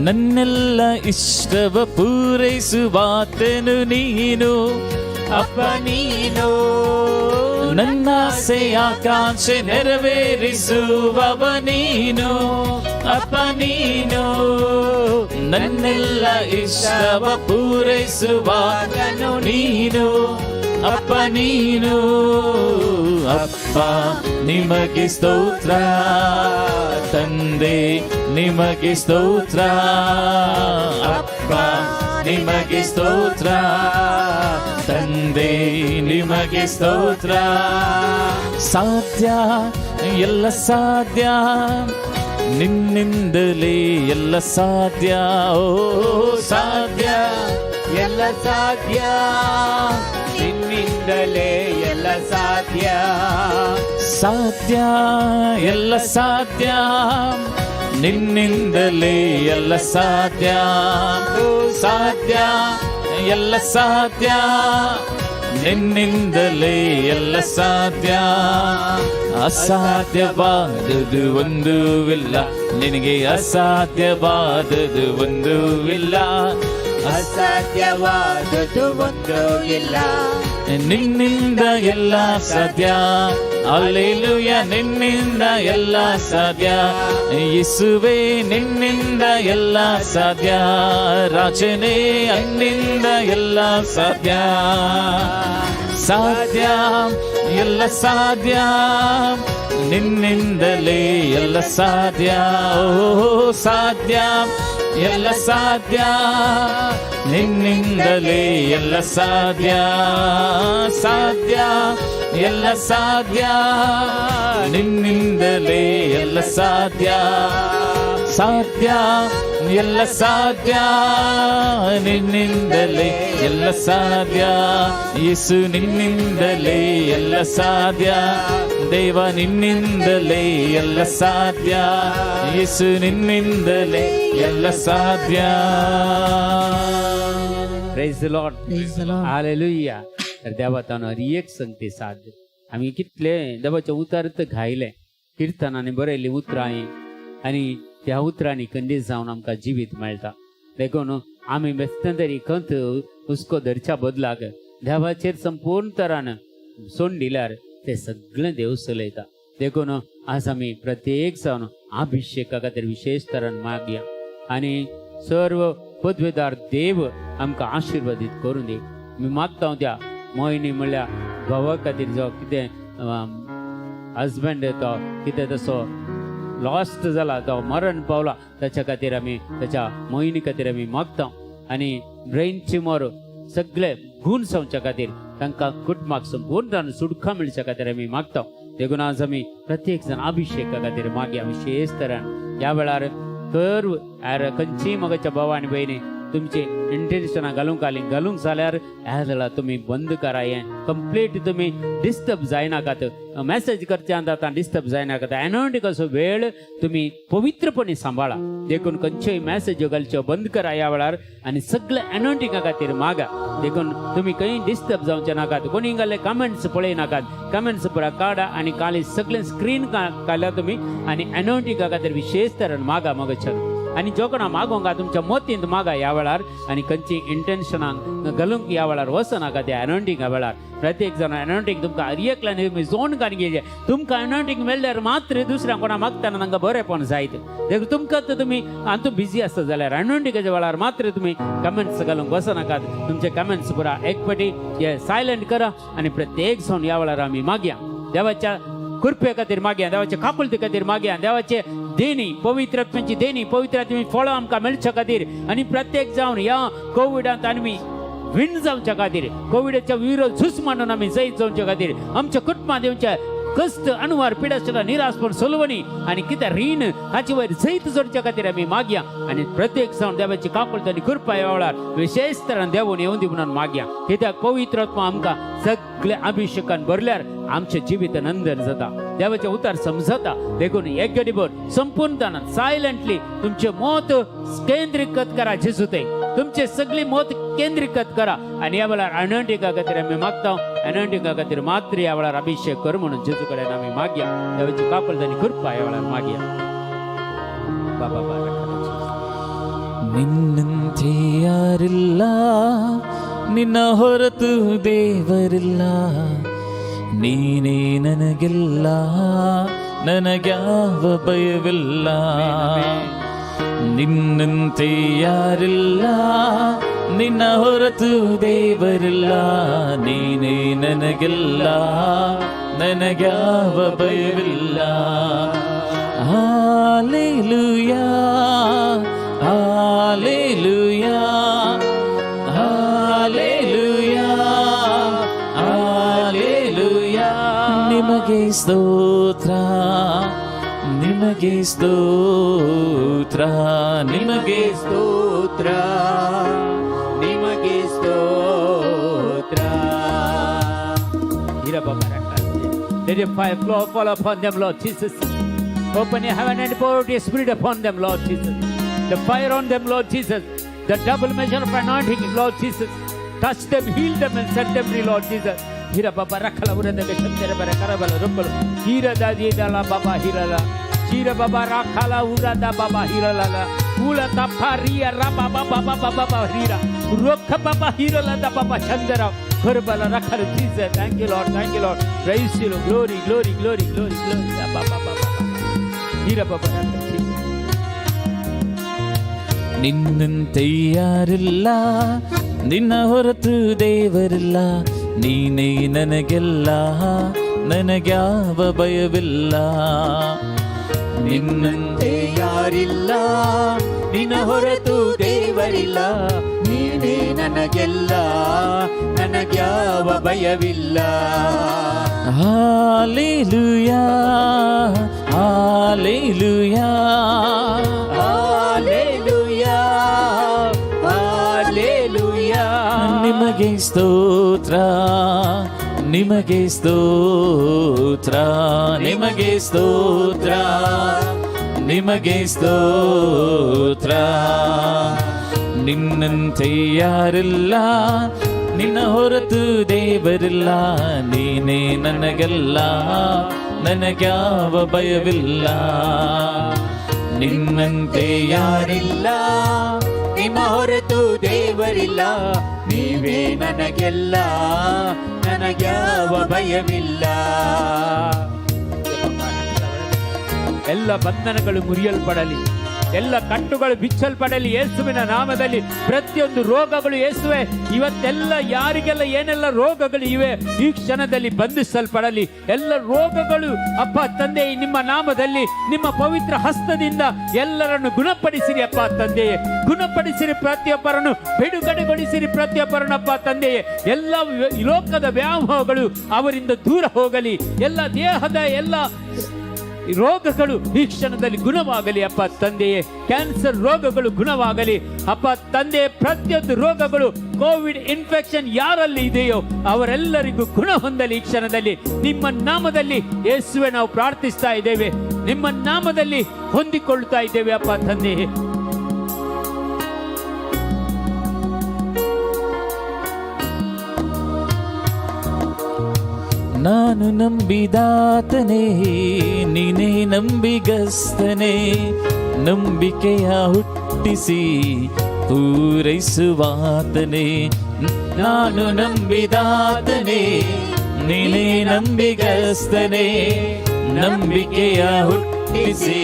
ನನ್ನೆಲ್ಲ ಇಷ್ಟವ ಪೂರೈಸುವಾತನು ನೀನು ಅಪ್ಪ ನೀನು, ನನ್ನಾಸೆ ಆಕಾಂಕ್ಷೆ ನೆರವೇರಿಸುವವ ನೀನು ಅಪ್ಪ ನೀನು, ನನ್ನೆಲ್ಲ ಇಷ್ಟವ ಪೂರೈಸುವಾತನು ನೀನು ಅಪ್ಪ ನೀನು. ಅಪ್ಪ ನಿಮಗೆ ಸ್ತೋತ್ರ, ತಂದೆ ನಿಮಗೆ ಸ್ತೋತ್ರ, ಅಪ್ಪ ನಿಮಗೆ ಸ್ತೋತ್ರ, ತಂದೆ ನಿಮಗೆ ಸ್ತೋತ್ರ. ಸಾಧ್ಯ, ಎಲ್ಲ ಸಾಧ್ಯ, ನಿನ್ನಿಂದಲೇ ಎಲ್ಲ ಸಾಧ್ಯ, ಓ ಸಾಧ್ಯ, ಎಲ್ಲ ಸಾಧ್ಯ, ನಿನ್ನಿಂದಲೇ ಎಲ್ಲ ಸಾಧ್ಯ. ಸಾಧ್ಯ, ಎಲ್ಲ ಸಾಧ್ಯ, ನಿನ್ನಿಂದಲೇ ಎಲ್ಲ ಸಾಧ್ಯ, ಸಾಧ್ಯ, ಎಲ್ಲ ಸಾಧ್ಯ, ನಿನ್ನಿಂದಲೇ ಎಲ್ಲ ಸಾಧ್ಯ. ಅಸಾಧ್ಯವಾದುದು ಒಂದೂ ಇಲ್ಲ ನಿನಗೆ, ಅಸಾಧ್ಯವಾದುದು ಒಂದೂ ಇಲ್ಲ, ಅಸಾಧ್ಯವಾದುದು ಒಂದೂ ಇಲ್ಲ, ನಿನ್ನಿಂದ ಎಲ್ಲ ಸಾಧ್ಯ, ಅಲ್ಲೆಲೂಯ, ನಿನ್ನಿಂದ ಎಲ್ಲ ಸಾಧ್ಯ, ಯೇಸುವೇ ನಿನ್ನಿಂದ ಎಲ್ಲ ಸಾಧ್ಯ, ರಾಜನೇ ನಿನ್ನಿಂದ ಎಲ್ಲ ಸಾಧ್ಯ, ಸಾಧ್ಯ, ಎಲ್ಲ ಸಾಧ್ಯ, ನಿನ್ನಿಂದಲೇ ಎಲ್ಲ ಸಾಧ್ಯ. ಓ ಸಾಧ್ಯ, ಎಲ್ಲ ಸಾಧ್ಯ, ನಿನ್ನಿಂದಲೇ ಎಲ್ಲ ಸಾಧ್ಯ. ಸಾಧ್ಯ, ಎಲ್ಲ ಸಾಧ್ಯ, ನಿನ್ನಿಂದಲೇ ಎಲ್ಲ ಸಾಧ್ಯ. ಸಾಧ್ಯ, ಎಲ್ಲ ಸಾಧ್ಯ, ನಿನ್ನಿಂದಲೇ ಎಲ್ಲ ಸಾಧ್ಯ. ಯೇಸು, ನಿನ್ನಿಂದಲೇ ಎಲ್ಲ ಸಾಧ್ಯ. ದೇವ, ನಿನ್ನಿಂದಲೇ ಎಲ್ಲ ಸಾಧ್ಯ. ಯೇಸು, ನಿನ್ನಿಂದಲೇ ಎಲ್ಲ ಸಾಧ್ಯ. Praise the Lord. Praise the Lord. Hallelujah. तर देवा ताणो हर एक संगती साध्य. आमी कितले देवाचें उतर तर घायलें, किर्तनांनी बरयल्लीं उतरां हीं आनी त्या उतरांनी खंडीत जावन आमकां जिवीत मेळटा. देखून आमी बेश्टें तरी खंत हुस्को धरच्या बदलाक देवाचेर संपूर्ण तरान सोड दिल्यार ते सगळें देव चलयता. देखून आज आमी प्रत्येक जावन अभिषेका खातीर विशेष तरान मागया आनी सर्व पदवेदार देव आमकां आशिर्वादीत करूं दी. मी मागता त्या मोहिनी म्हणल्यार घोवा खातीर, जो कितें हजबंड तो कितें तसो लॉस्ट जाला, तो मरण पावला, ताच्या खातीर आमी, ताच्या मोहिनी खातीर आमी मागता. आनी ब्रेन ट्युमर सगळे गूण जावच्या खातीर, तांकां कुटुंबाक संपूर्ण सुटका मेळच्या खातीर आमी मागता. देखून आज आमी प्रत्येक जाण अभिषेका खातीर मागया विशेष तरान ह्या वेळार. तर खंयचीय मगाच्या भाव आनी भयणी तुमचे इंटेन्शनां घालूंक आली, घालूंक जाल्यार ह्या जाल्यार तुमी बंद करा. हें कंप्लीट तुमी डिस्टर्ब जायनाकात. मॅसेज करच्यान आतां डिस्टर्ब जायनाकात. एनोटिकाचो वेळ तुमी पवित्रपणे सांबाळा. देखून खंयच्योय मॅसेज्यो घालच्यो बंद करा ह्या वेळार आनी सगळे एनोटिका खातीर मागा. देखून तुमी खंय डिस्टर्ब जावचे नाकात. कोणी घाल्ले कमेंट्स पळय नाकात. कमेंट्स पुरा काडा आनी काली सगळे स्क्रीन काडल्या तुमी आनी एनोटिका खातीर विशेष तरेन मागा मगच्यान. आनी जो कोणा मागोंक तुमच्या मोतींत मागा ह्या वेळार आनी खंयची इंटेन्शनां घालूंक ह्या वेळार वचनाका. त्या एनोटिंगा वेळार प्रत्येक जाण एनोटिंग तुमकां हर एकल्यान तुमी जोन काडून घेवचें. तुमकां एनोटिंग मेळ्ळ्यार मात्र दुसऱ्या कोणा मागतना तांकां बरेंपण जायत. देखून तुमकां तर तुमी हातूंत बिजी आसता जाल्यार एनोटिंगाच्या वेळार मात्र तुमी कमेंट्स घालूंक वचनाकात. तुमचे कमेंट्स पुरा एक पटी हे सायलंट करा आनी प्रत्येक जाण ह्या वेळार आमी मागया, देवाच्या कृपे खातीर मागया, देवाच्या काकुळती खातीर मागया, देवाचे देणी, पवित्र आत्म्याची देणी, पवित्र आत्म्याची फळां आमकां मेळच्या खातीर आनी प्रत्येक जावन ह्या कोविडांत आमी विण जावच्या खातीर, कोविडाच्या विरोध झूज मांडून आमी जैत जावच्या खातीर, आमच्या कुटुंबांत येवच्या कश्ट अणवार पिडासता निराशपण सोलवणी आनी कितें रीण हाचे वयर जैत जोडच्या खातीर आमी मागया. आनी प्रत्येक जावन देवाची काकुळट आनी कृपा ह्या वेळार विशेष तरान देवून येवन दी म्हणून मागया. कित्याक पवित्र आत्मा आमकां सगळे अभिषेकान भरल्यार आमचें जिवीत नंदन जाता, देवाचें उतर समजता. देखून एक गडीभर संपूर्णतान सायलंटली तुमचें मत केंद्रीकृत करा जेजू थंय. तुमचे सगळी मत केंद्रीकृत करा आनी ह्या वेळार अनंटिका खातीर आमी मागता. अनंटिका खातीर मात्र ह्या वेळार अभिषेक कर म्हणून जेजू कडेन आमी मागया. देवाची काकुळट आनी कृपा ह्या वेळार मागया. बाबा बाबा. ನಿನ್ನಂತೆ ಯಾರಿಲ್ಲ, ನಿನ್ನ ಹೊರತು ದೇವರಿಲ್ಲ. ನೀನೇ ನನಗೆಲ್ಲ, ನನಗ್ಯಾವ ಭಯವಿಲ್ಲ. ನಿನ್ನಂತೆ ಯಾರಿಲ್ಲ, ನಿನ್ನ ಹೊರತು ದೇವರಿಲ್ಲ. ನೀನೇ ನನಗೆಲ್ಲ, ನನಗ್ಯಾವ ಭಯವಿಲ್ಲ. Hallelujah, hallelujah, hallelujah, hallelujah. ನಿಮಗೆ ಸ್ತೋತ್ರ, ನಿಮಗೆ ಸ್ತೋತ್ರ, ನಿಮಗೆ ಸ್ತೋತ್ರ, ನಿಮಗೆ ಸ್ತೋತ್ರ. Hira Baba Raka. Let your fire flow, fall upon them, Lord Jesus. Open your heaven and pour out your spirit upon them, Lord Jesus. The fire on them, Lord Jesus. The double measure of anointing, Lord Jesus. Touch them, heal them, and set them free, Lord Jesus. Hira Baba Rakala Uranda Shandera Bara Karabala Rumbala. Hira Dadi Dala Baba Hirala. Hira Baba Rakala Uranda Baba Hirala. Ula Taparia Raba Baba Baba Baba Hira. Rokha Baba Hirala Da Baba Chandra. Kurbala Rakala Jesus. Thank you, Lord. Thank you, Lord. Praise you, Lord. Glory, glory, glory, glory, glory. Baba Baba Baba. Hira Baba Rakala Jesus. ನಿನ್ನಂತೆ ಯಾರಿಲ್ಲ, ನಿನ್ನ ಹೊರತು ದೇವರಿಲ್ಲ. ನೀನೇ ನನಗೆಲ್ಲ, ನನಗ್ಯಾವ ಭಯವಿಲ್ಲ. ನಿನ್ನಂತೆ ಯಾರಿಲ್ಲ, ನಿನ್ನ ಹೊರತು ದೇವರಿಲ್ಲ. ನೀನೇ ನನಗೆಲ್ಲ, ನನಗ್ಯಾವ ಭಯವಿಲ್ಲ. Hallelujah, hallelujah, hallelujah, hallelujah. ನಿಮಗೆ ಸ್ತೋತ್ರ, ನಿಮಗೆ ಸ್ತೋತ್ರ, ನಿಮಗೆ ಸ್ತೋತ್ರ, ನಿಮಗೆ ಸ್ತೋತ್ರ. ನಿನ್ನಂತೆ ಯಾರಿಲ್ಲ, ನಿನ್ನ ಹೊರತು ದೇವರಿಲ್ಲ. ನೀನೇ ನನಗೆಲ್ಲ, ನನಗ್ಯಾವ ಭಯವಿಲ್ಲ. ನಿನ್ನಂತೆ ಯಾರಿಲ್ಲ, ಯಾರಿಲ್ಲ, ನಿಮ್ಮ ಹೊರತು ದೇವರಿಲ್ಲ. ನೀವೇ ನನಗೆಲ್ಲ, ನನಗ್ಯಾವ ಭಯವಿಲ್ಲ. ಎಲ್ಲ ಬಂಧನಗಳು ಮುರಿಯಲ್ಪಡಲಿ, ಎಲ್ಲ ಕಟ್ಟುಗಳು ಬಿಚ್ಚಲ್ಪಡಲಿ ಯೇಸುವಿನ ನಾಮದಲ್ಲಿ. ಪ್ರತಿಯೊಂದು ರೋಗಗಳು ಯೇಸುವೆ, ಇವತ್ತೆಲ್ಲ ಯಾರಿಗೆಲ್ಲ ಏನೆಲ್ಲ ರೋಗಗಳು ಇವೆ ಈ ಕ್ಷಣದಲ್ಲಿ ಬಂಧಿಸಲ್ಪಡಲಿ. ಎಲ್ಲ ರೋಗಗಳು ಅಪ್ಪ ತಂದೆ ನಿಮ್ಮ ನಾಮದಲ್ಲಿ ನಿಮ್ಮ ಪವಿತ್ರ ಹಸ್ತದಿಂದ ಎಲ್ಲರನ್ನು ಗುಣಪಡಿಸಿರಿ ಅಪ್ಪ ತಂದೆಯೇ. ಗುಣಪಡಿಸಿರಿ ಪ್ರತಿಯೊಬ್ಬರನ್ನು, ಬಿಡುಗಡೆಗೊಳಿಸಿರಿ ಪ್ರತಿಯೊಬ್ಬರನ್ನು ಅಪ್ಪ ತಂದೆಯೇ. ಎಲ್ಲ ಲೋಕದ ವ್ಯಾಮೋಹಗಳು ಅವರಿಂದ ದೂರ ಹೋಗಲಿ. ಎಲ್ಲ ದೇಹದ ಎಲ್ಲ ರೋಗಗಳು ಈ ಕ್ಷಣದಲ್ಲಿ ಗುಣವಾಗಲಿ ಅಪ್ಪ ತಂದೆಯೇ. ಕ್ಯಾನ್ಸರ್ ರೋಗಗಳು ಗುಣವಾಗಲಿ ಅಪ್ಪ ತಂದೆ. ಪ್ರತಿಯೊಂದು ರೋಗಗಳು, ಕೋವಿಡ್ ಇನ್ಫೆಕ್ಷನ್ ಯಾರಲ್ಲಿ ಇದೆಯೋ ಅವರೆಲ್ಲರಿಗೂ ಗುಣ ಹೊಂದಲಿ ಈ ಕ್ಷಣದಲ್ಲಿ. ನಿಮ್ಮ ನಾಮದಲ್ಲಿ ಯೇಸುವೆ ನಾವು ಪ್ರಾರ್ಥಿಸ್ತಾ ಇದ್ದೇವೆ, ನಿಮ್ಮ ನಾಮದಲ್ಲಿ ಹೊಂದಿಕೊಳ್ಳುತ್ತಾ ಇದ್ದೇವೆ ಅಪ್ಪ ತಂದೆಯೇ. ನಾನು ನಂಬಿದಾತನೇ, ನೀನೇ ನಂಬಿಗಸ್ತನೇ. ನಂಬಿಕೆಯ ಹುಟ್ಟಿಸಿ ಪೂರೈಸುವಾತನೇ. ನಾನು ನಂಬಿದಾತನೇ, ನೀನೇ ನಂಬಿಗಸ್ತನೇ. ನಂಬಿಕೆಯ ಹುಟ್ಟಿಸಿ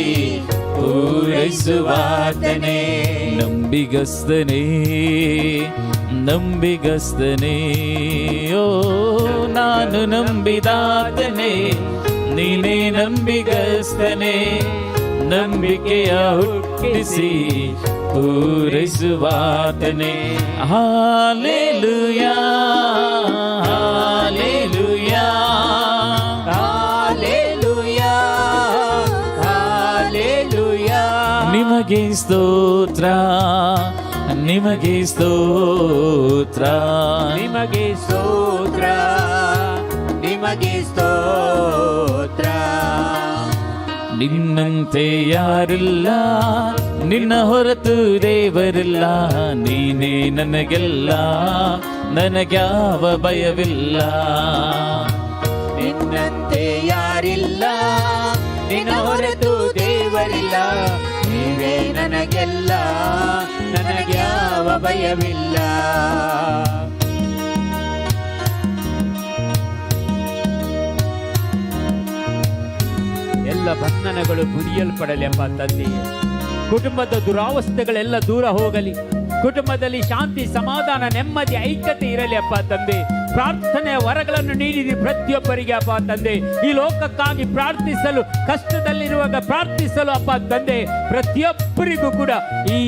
ಪೂರೈಸುವಾತನೇ. ನಂಬಿಗಸ್ತನೇ, ನಂಬಿಗಸ್ತನೇ. ಓ ನಾನು ನಂಬಿದಾತನೇ, ನೀನೇ ನಂಬಿಗಸ್ತನೇ. ನಂಬಿಕೆಯ ಹುಟ್ಟಿಸಿ ಪೂರೈಸುವಾತನೇ. Hallelujah, hallelujah, hallelujah, hallelujah. ನಿಮಗೆ ಸ್ತೋತ್ರ, ನಿಮಗೆ ಸ್ತೋತ್ರ, ನಿಮಗೆ ಸ್ತೋತ್ರ, ನಿಮಗೆ ಸ್ತೋತ್ರ. ನಿನ್ನಂತೆ ಯಾರಿಲ್ಲ, ನಿನ್ನ ಹೊರತು ದೇವರಿಲ್ಲ. ನೀನೇ ನನಗೆಲ್ಲ, ನನಗ್ಯಾವ ಭಯವಿಲ್ಲ. ನಿನ್ನಂತೆ ಯಾರಿಲ್ಲ, ನಿನ್ನ ಹೊರತು ದೇವರಿಲ್ಲ. ನೀವೇ ನನಗೆಲ್ಲ, ನನಗ್ಯಾವ ಭಯವಿಲ್ಲ. ಎಲ್ಲ ಬಂಧನಗಳು ಮುರಿಯಲ್ಪಡಲಿ ಅಪ್ಪ ತಂದೆಯೇ. ಕುಟುಂಬದ ದುರಾವಸ್ಥೆಗಳೆಲ್ಲ ದೂರ ಹೋಗಲಿ. ಕುಟುಂಬದಲ್ಲಿ ಶಾಂತಿ, ಸಮಾಧಾನ, ನೆಮ್ಮದಿ, ಐಕ್ಯತೆ ಇರಲಿ ಅಪ್ಪ ತಂದೆ. ಪ್ರಾರ್ಥನೆಯ ವರಗಳನ್ನು ನೀಡಿರಿ ಪ್ರತಿಯೊಬ್ಬರಿಗೆ ಅಪ್ಪ ತಂದೆ. ಈ ಲೋಕಕ್ಕಾಗಿ ಪ್ರಾರ್ಥಿಸಲು, ಕಷ್ಟದಲ್ಲಿರುವಾಗ ಪ್ರಾರ್ಥಿಸಲು ಅಪ್ಪ ತಂದೆ ಪ್ರತಿಯೊಬ್ಬರಿಗೂ ಕೂಡ ಈ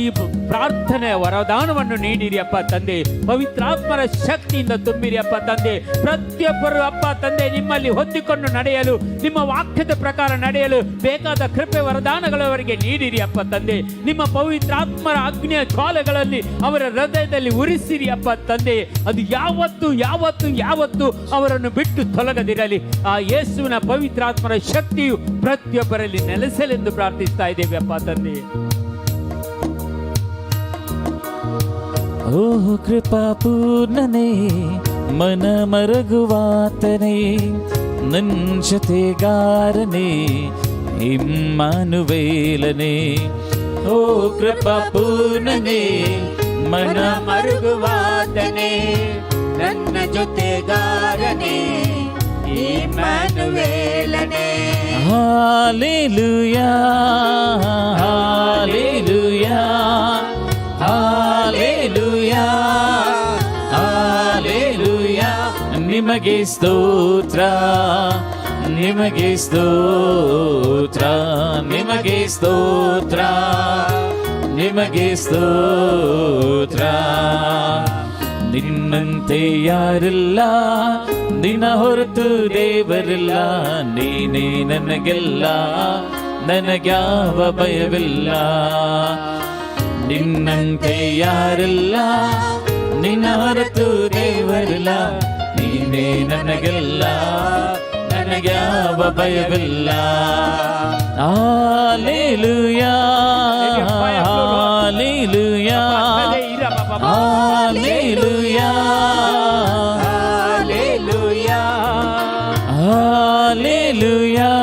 ಪ್ರಾರ್ಥನೆಯ ವರದಾನವನ್ನು ನೀಡಿರಿ ಅಪ್ಪ ತಂದೆ. ಪವಿತ್ರಾತ್ಮರ ಶಕ್ತಿಯಿಂದ ತುಂಬಿರಿ ಅಪ್ಪ ತಂದೆ. ಪ್ರತಿಯೊಬ್ಬರು ಅಪ್ಪ ತಂದೆ ನಿಮ್ಮಲ್ಲಿ ಹೊಂದಿಕೊಂಡು ನಡೆಯಲು, ನಿಮ್ಮ ವಾಕ್ಯದ ಪ್ರಕಾರ ನಡೆಯಲು ಬೇಕಾದ ಕೃಪೆ ವರದಾನಗಳವರಿಗೆ ನೀಡಿರಿ ಅಪ್ಪ ತಂದೆ. ನಿಮ್ಮ ಪವಿತ್ರಾತ್ಮರ ಅಗ್ನಿಯ ಜ್ವಾಲೆಗಳಲ್ಲಿ ಅವರ ಹೃದಯದಲ್ಲಿ ಉರಿಸಿರಿ ಅಪ್ಪ ತಂದೆ. ಅದು ಯಾವತ್ತು ಯಾವತ್ತು ಯಾವತ್ತು ಅವರನ್ನು ಬಿಟ್ಟು ತೊಲಗದಿರಲಿ. ಆ ಯೇಸುವಿನ ಪವಿತ್ರಾತ್ಮರ ಶಕ್ತಿಯು ಪ್ರತಿಯೊಬ್ಬರಲ್ಲಿ ನೆಲೆಸಲೆಂದು ಪ್ರಾರ್ಥಿಸ್ತಾ ಇದ್ದೇವೆ ಅಪ್ಪ ತಂದೆ. ಓ ಕೃಪಾ ಪೂರ್ಣನೇ, ಮನ ಮರಗುವಾತನೇ, ನನ್ ಜೊತೆಗಾರನೇ, ಇಮ್ಮಾನುವೇಲನೇ. ಓ ಕೃಪಾ ಪೂರ್ಣನೇ, ಮನ ಮರುಗುವಾತನೇ, ನನ್ನ ಜೊತೆಗಾರನೇ, ಇಮ್ಮಾನುವೇಲನೇ. Hallelujah, hallelujah, hallelujah, hallelujah. ನಿಮಗೆ ನಿಮಗೆ ಸ್ತೋತ್ರ, ನಿಮಗೆ ಸ್ತೋತ್ರ, ನಿಮಗೆ ಸ್ತೋತ್ರ, ನಿಮಗೆ ಸ್ತೋತ್ರ. ನಿನ್ನಂತೆ ಯಾರಿಲ್ಲ, ನಿನ್ನ ಹೊರತು ದೇವರಿಲ್ಲ. ನೀನೇ ನನಗೆಲ್ಲ, ನನಗ್ಯಾವ ಭಯವಿಲ್ಲ. ನಿನ್ನಂತೆ ಯಾರಿಲ್ಲ, ನಿನ್ನ ಹೊರತು ದೇವರಿಲ್ಲ. ನೀನೇ ನನಗೆಲ್ಲ, ನನಗ್ಯಾವ ಭಯವಿಲ್ಲ. Hallelujah, hallelujah, hallelujah, hallelujah, hallelujah,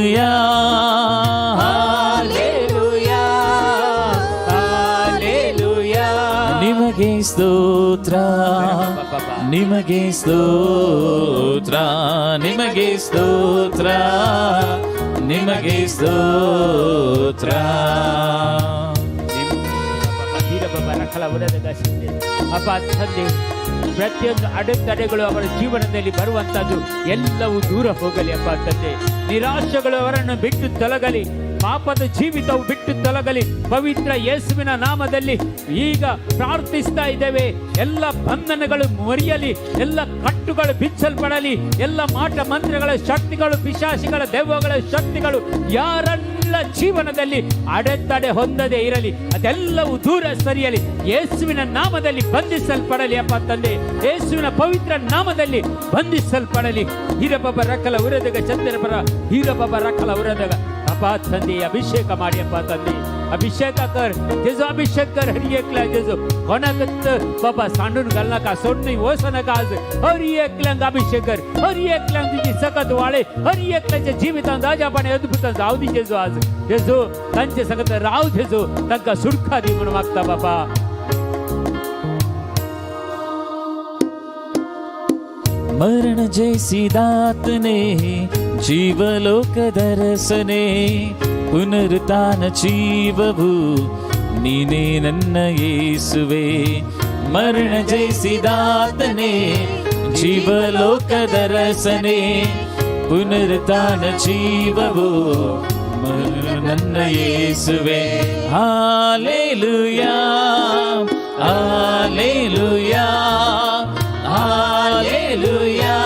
hallelujah, hallelujah, hallelujah. ನಿಮಗೆ ಸ್ತೋತ್ರ, ನಿಮಗೆ ಸ್ತೋತ್ರ, ನಿಮಗೆ ಸ್ತೋತ್ರ, ನಿಮಗೆ ಸ್ತೋತ್ರ. ಅಪ್ಪ ತಂದೆ, ಪ್ರತಿಯೊಂದು ಅಡೆತಡೆಗಳು ಅವರ ಜೀವನದಲ್ಲಿ ಬರುವಂತದ್ದು ಎಲ್ಲವೂ ದೂರ ಹೋಗಲಿ ಅಪ್ಪ ತಂದೆ. ನಿರಾಶೆಗಳು ಅವರನ್ನು ಬಿಟ್ಟು ತೊಲಗಲಿ, ಪಾಪದ ಜೀವಿತವು ಬಿಟ್ಟು ತೊಲಗಲಿ. ಪವಿತ್ರ ಯೇಸುವಿನ ನಾಮದಲ್ಲಿ ಈಗ ಪ್ರಾರ್ಥಿಸ್ತಾ ಇದ್ದೇವೆ. ಎಲ್ಲ ಬಂಧನಗಳು ಮುರಿಯಲಿ, ಎಲ್ಲ ಕಟ್ಟುಗಳು ಬಿಚ್ಚಲ್ಪಡಲಿ, ಎಲ್ಲ ಮಾಟ ಮಂತ್ರಗಳ ಶಕ್ತಿಗಳು, ಪಿಶಾಚಿಗಳ ದೆವ್ವಗಳ ಶಕ್ತಿಗಳು ಯಾರೆಲ್ಲ ಜೀವನದಲ್ಲಿ ಅಡೆತಡೆ ಹೊಂದದೆ ಇರಲಿ, ಅದೆಲ್ಲವೂ ದೂರ ಸರಿಯಲಿ. ಯೇಸುವಿನ ನಾಮದಲ್ಲಿ ಬಂಧಿಸಲ್ಪಡಲಿ ಅಪ್ಪ ತಂದೆ. ಯೇಸುವಿನ ಪವಿತ್ರ ನಾಮದಲ್ಲಿ ಬಂಧಿಸಲ್ಪಡಲಿ. ಹೀರಬಬ್ಬ ರಕಲ ಉರದಗ ಚಂದ್ರಪರ ಹೀರಬಬ್ಬ ರಕಲ ಉರದಗ. ಅಪ್ಪ ತಂದೆ, ಅಭಿಷೇಕ ಮಾಡಿ ಅಪ್ಪ ತಂದೆ. अभिषेक कर जेजू, अभिषेक कर हर एकल्या जेजू. कोणाकच बाबा सांडून घाल नाका, सोडून वच नाका. आज हर एकल्यांक अभिषेक कर, हर एकल्यांक तुझी सकत वाळे, हर एकल्याच्या जिवितांत अजापाने अद्भुत जाऊ दी जेजू. आज जेजू तांचे संगत राव जेजू, तांकां सुटका दी म्हणून मागता बाबा. ಮರಣ ಜಯಿಸಿದಾತನೇ, ಜೀವಲೋಕದರಸನೇ, ಪುನರುತ್ಥಾನ ಜೀವವು ನೀನೇ ನನ್ನ ಯೇಸುವೆ. ಮರಣ ಜಯಿಸಿದಾತನೇ, ಜೀವಲೋಕದರಸನೇ, ಪುನರುತ್ಥಾನ ಜೀವವು ನನ್ನ ಯೇಸುವೆ. Hallelujah, hallelujah, hallelujah,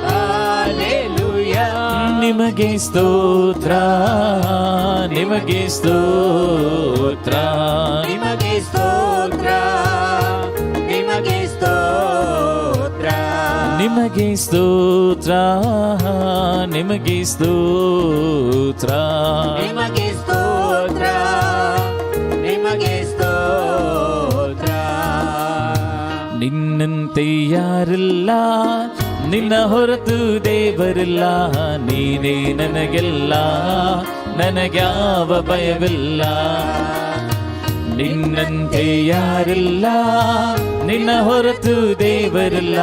hallelujah. ನಿಮಗೆ ಸ್ತೋತ್ರ, ನಿಮಗೆ ಸ್ತೋತ್ರ, ನಿಮಗೆ ಸ್ತೋತ್ರ, ನಿಮಗೆ ಸ್ತೋತ್ರ, ನಿಮಗೆ ಸ್ತೋತ್ರ, ನಿಮಗೆ ಸ್ತೋತ್ರ, ನಿಮಗೆ ಸ್ತೋತ್ರ, ನಿಮಗೆ ಸ್ತೋತ್ರ. ನಿನ್ನಂತೆ ಯಾರಿಲ್ಲ, ನಿನ್ನ ಹೊರತು ದೇವರಿಲ್ಲ. ನೀನೇ ನನಗೆಲ್ಲ, ನನಗ್ಯಾವ ಭಯವಿಲ್ಲ. ನಿನ್ನಂತೆ ಯಾರಿಲ್ಲ, ನಿನ್ನ ಹೊರತು ದೇವರಿಲ್ಲ.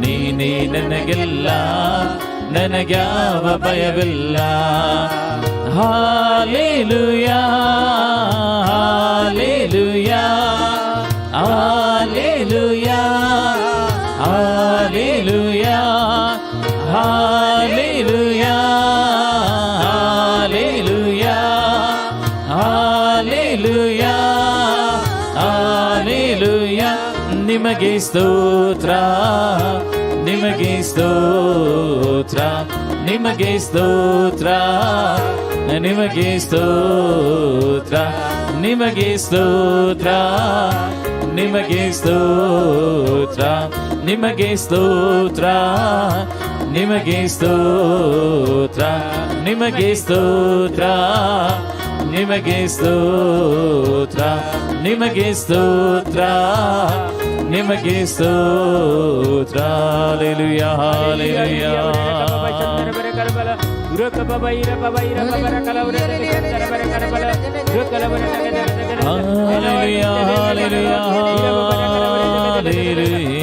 ನೀನೇ ನನಗೆಲ್ಲ, ನನಗ್ಯಾವ ಭಯವಿಲ್ಲ. Hallelujah, hallelujah, hallelujah, hallelujah, hallelujah, hallelujah, hallelujah, hallelujah. ನಿಮಗೆ ಸ್ತೋತ್ರ, ನಿಮಗೆ ಸ್ತೋತ್ರ, ನಿಮಗೆ ಸ್ತೋತ್ರ, ನಿಮಗೆ ಸ್ತೋತ್ರ, ನಿಮಗೆ ಸ್ತೋತ್ರ, ನಿಮಗೆ ಸ್ತೋತ್ರ, ನಿಮಗೆ ಸ್ತೋತ್ರ, ನಿಮಗೆ ಸ್ತೋತ್ರ, ನಿಮಗೆ ಸ್ತೋತ್ರ, ನಿಮಗೆ ಸ್ತೋತ್ರ, ನಿಮಗೆ ಸ್ತೋತ್ರ, ನಿಮಗೆ ಸ್ತೋತ್ರ. Hallelujah, hallelujah. Hallelujah, hallelujah,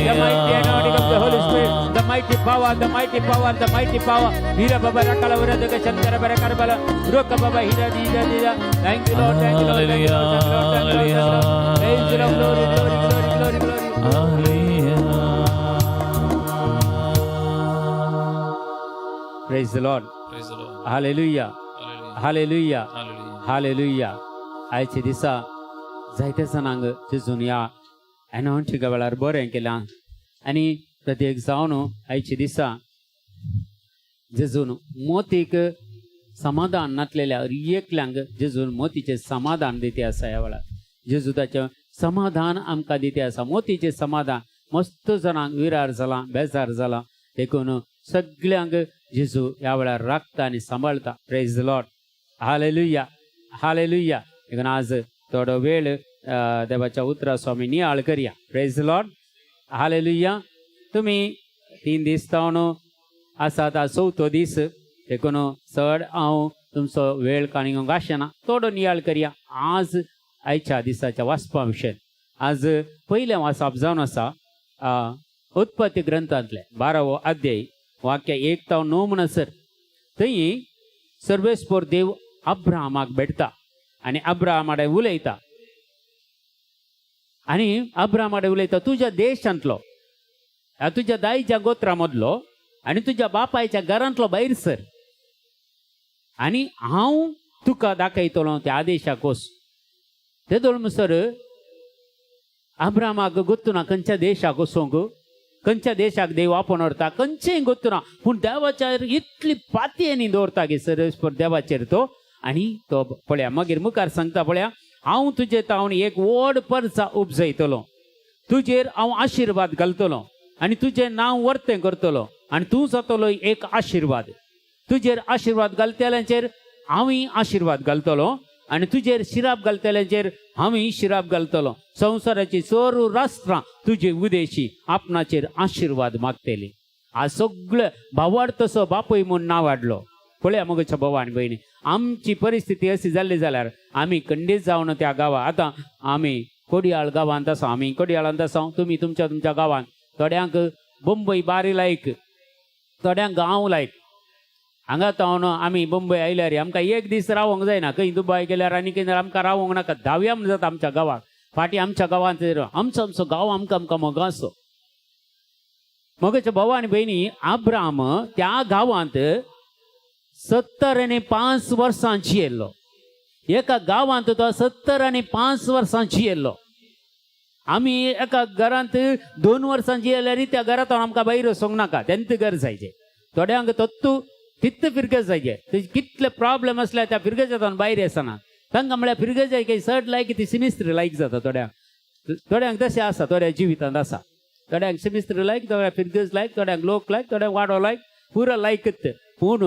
The mighty anointing of the Holy Spirit, the mighty power, the mighty power, the mighty power. Hira Baba Rakala Uradaga Chandra Barakarbala, Ruka Baba Hira Dida Dida. Thank you, Lord, thank you, Lord, thank you, Lord, thank you, Lord, thank you, Lord. Praise the Lord, glory, glory, glory, glory, glory. Hallelujah. Praise the Lord. Praise the Lord. Hallelujah. Hallelujah. Hallelujah. Hallelujah. Hallelujah. आयच्या दिसा जायत्या जाणांक जेजून ह्या एनॉन्टिंगा वेळार बरें केलां आनी प्रत्येक जावन आयच्या दिसा जेजून मोतीक समाधान नातलेल्या एकल्यांक जेजून मोतीचें समाधान दिते आसा. ह्या वेळार जेजू ताचें समाधान आमकां दिते आसा. मोतीचें समाधान मस्त जाणांक विरार जालां, बेजार जालां, देखून सगल्यांक जेजू ह्या वेळार राखता आनी सांबाळता. Praise the Lord. Hallelujah. Hallelujah. देखून आज थोडो वेळ देवाच्या उतराचो आमी नियाळ करया. Praise the Lord. Hallelujah. तुमी 3 दीस जावन आसात, आज चवथो दीस, देखून चड हांव तुमचो वेळ काडूंक आसना. थोडो नियाळ करया आज आयच्या दिसाच्या वाचपा विशय. आज पयलें वाचप जावन आसा उत्पत्ती ग्रंथांतलें 12वो अध्याय वाक्य 1 ते 9 म्हणसर. थंय सर्वेस्पोर देव अब्राहमाक भेटता आनी अब्राहमा उलयता आनी अब्राहमा उलयता, तुज्या देशांतलो, तुज्या दाईच्या गोत्रा मदलो आनी तुज्या बापायच्या घरांतलो भायर सर आनी हांव तुका दाखयतलो त्या देशाक वच. ते म्हणसर अब्राहमाक गोत्तू ना खंयच्या देशाक वचूंक, खंयच्या देशाक देव आपोवन व्हरता, खंयचेय गोत्तू ना, पूण देवाचेर इतली पातयेनी दवरता की सर्वेस्पर देवाचेर तो. आनी तो पळया मागीर मुखार सांगता, पळया हांव तुजे तावन एक व्हड परचा उपजयतलो, तुजेर हांव आशिर्वाद घालतलो आनी तुजें नांव वर्तें करतलो आनी तूं जातलो एक आशिर्वाद. तुजेर आशिर्वाद घालतल्यांचेर हांवूय आशिर्वाद घालतलो आनी तुजेर शिराप घालतल्यांचेर हांवूय शिराप घालतलो. संवसाराची सर्व राष्ट्रां तुजे उदेशी आपणाचेर आशिर्वाद मागतली. आज सगळे भावाड तसो बापूय म्हूण नांव वाडलो. पळया मगोच्या भाव आनी भयणी, आमची परिस्थिती अशी जाल्ली जाल्यार आमी खंडीत जावन त्या गांवां, आतां आमी कोडियाळ गांवांत आसा, आमी कोडियाळांत आसा, तुमी तुमच्या तुमच्या गांवांत. थोड्यांक बंबय बारी लायक, थोड्यांक गांव लायक. हांगा तावन आमी बंबय आयल्यार आमकां एक दीस रावोंक जायना, खंय दुबाय गेल्यार आनी खंय आमकां रावोंक नाका, धांवया म्हण जाता आमच्या गांवाक. फाटीं आमच्या गांवांत आमचो आमचो गांव आमकां आमकां मोगाचो. मगच्या भाव आनी भयणी, अब्राम त्या गांवांत 75 वर्सां जियेल्लो. एका गांवांत तो 75 वर्सां जियेल्लो. आमी एका घरांत 2 वर्सां जियेल्यार त्या घरांत आमकां भायर वचोंक नाका, तेंत घर जायचे. थोड्यांक तत्तू तित्त फिरगज जायचे, तेजे कितले प्रॉब्लेम आसल्यार त्या फिरगजांतल्यान भायर येसना. तांकां म्हळ्यार फिरगज जाय की चड लायक ती सिमिस्त्री लायक जाता. थोड्यांक थोड्यांक तशें आसा, थोड्या जिवितांत आसा. थोड्यांक सिमिस्त्री लायक, थोड्यांक फिरगज लायक, थोड्यांक लोक लायक, थोड्यांक वाडो लायक, पुरो लायकच. पूण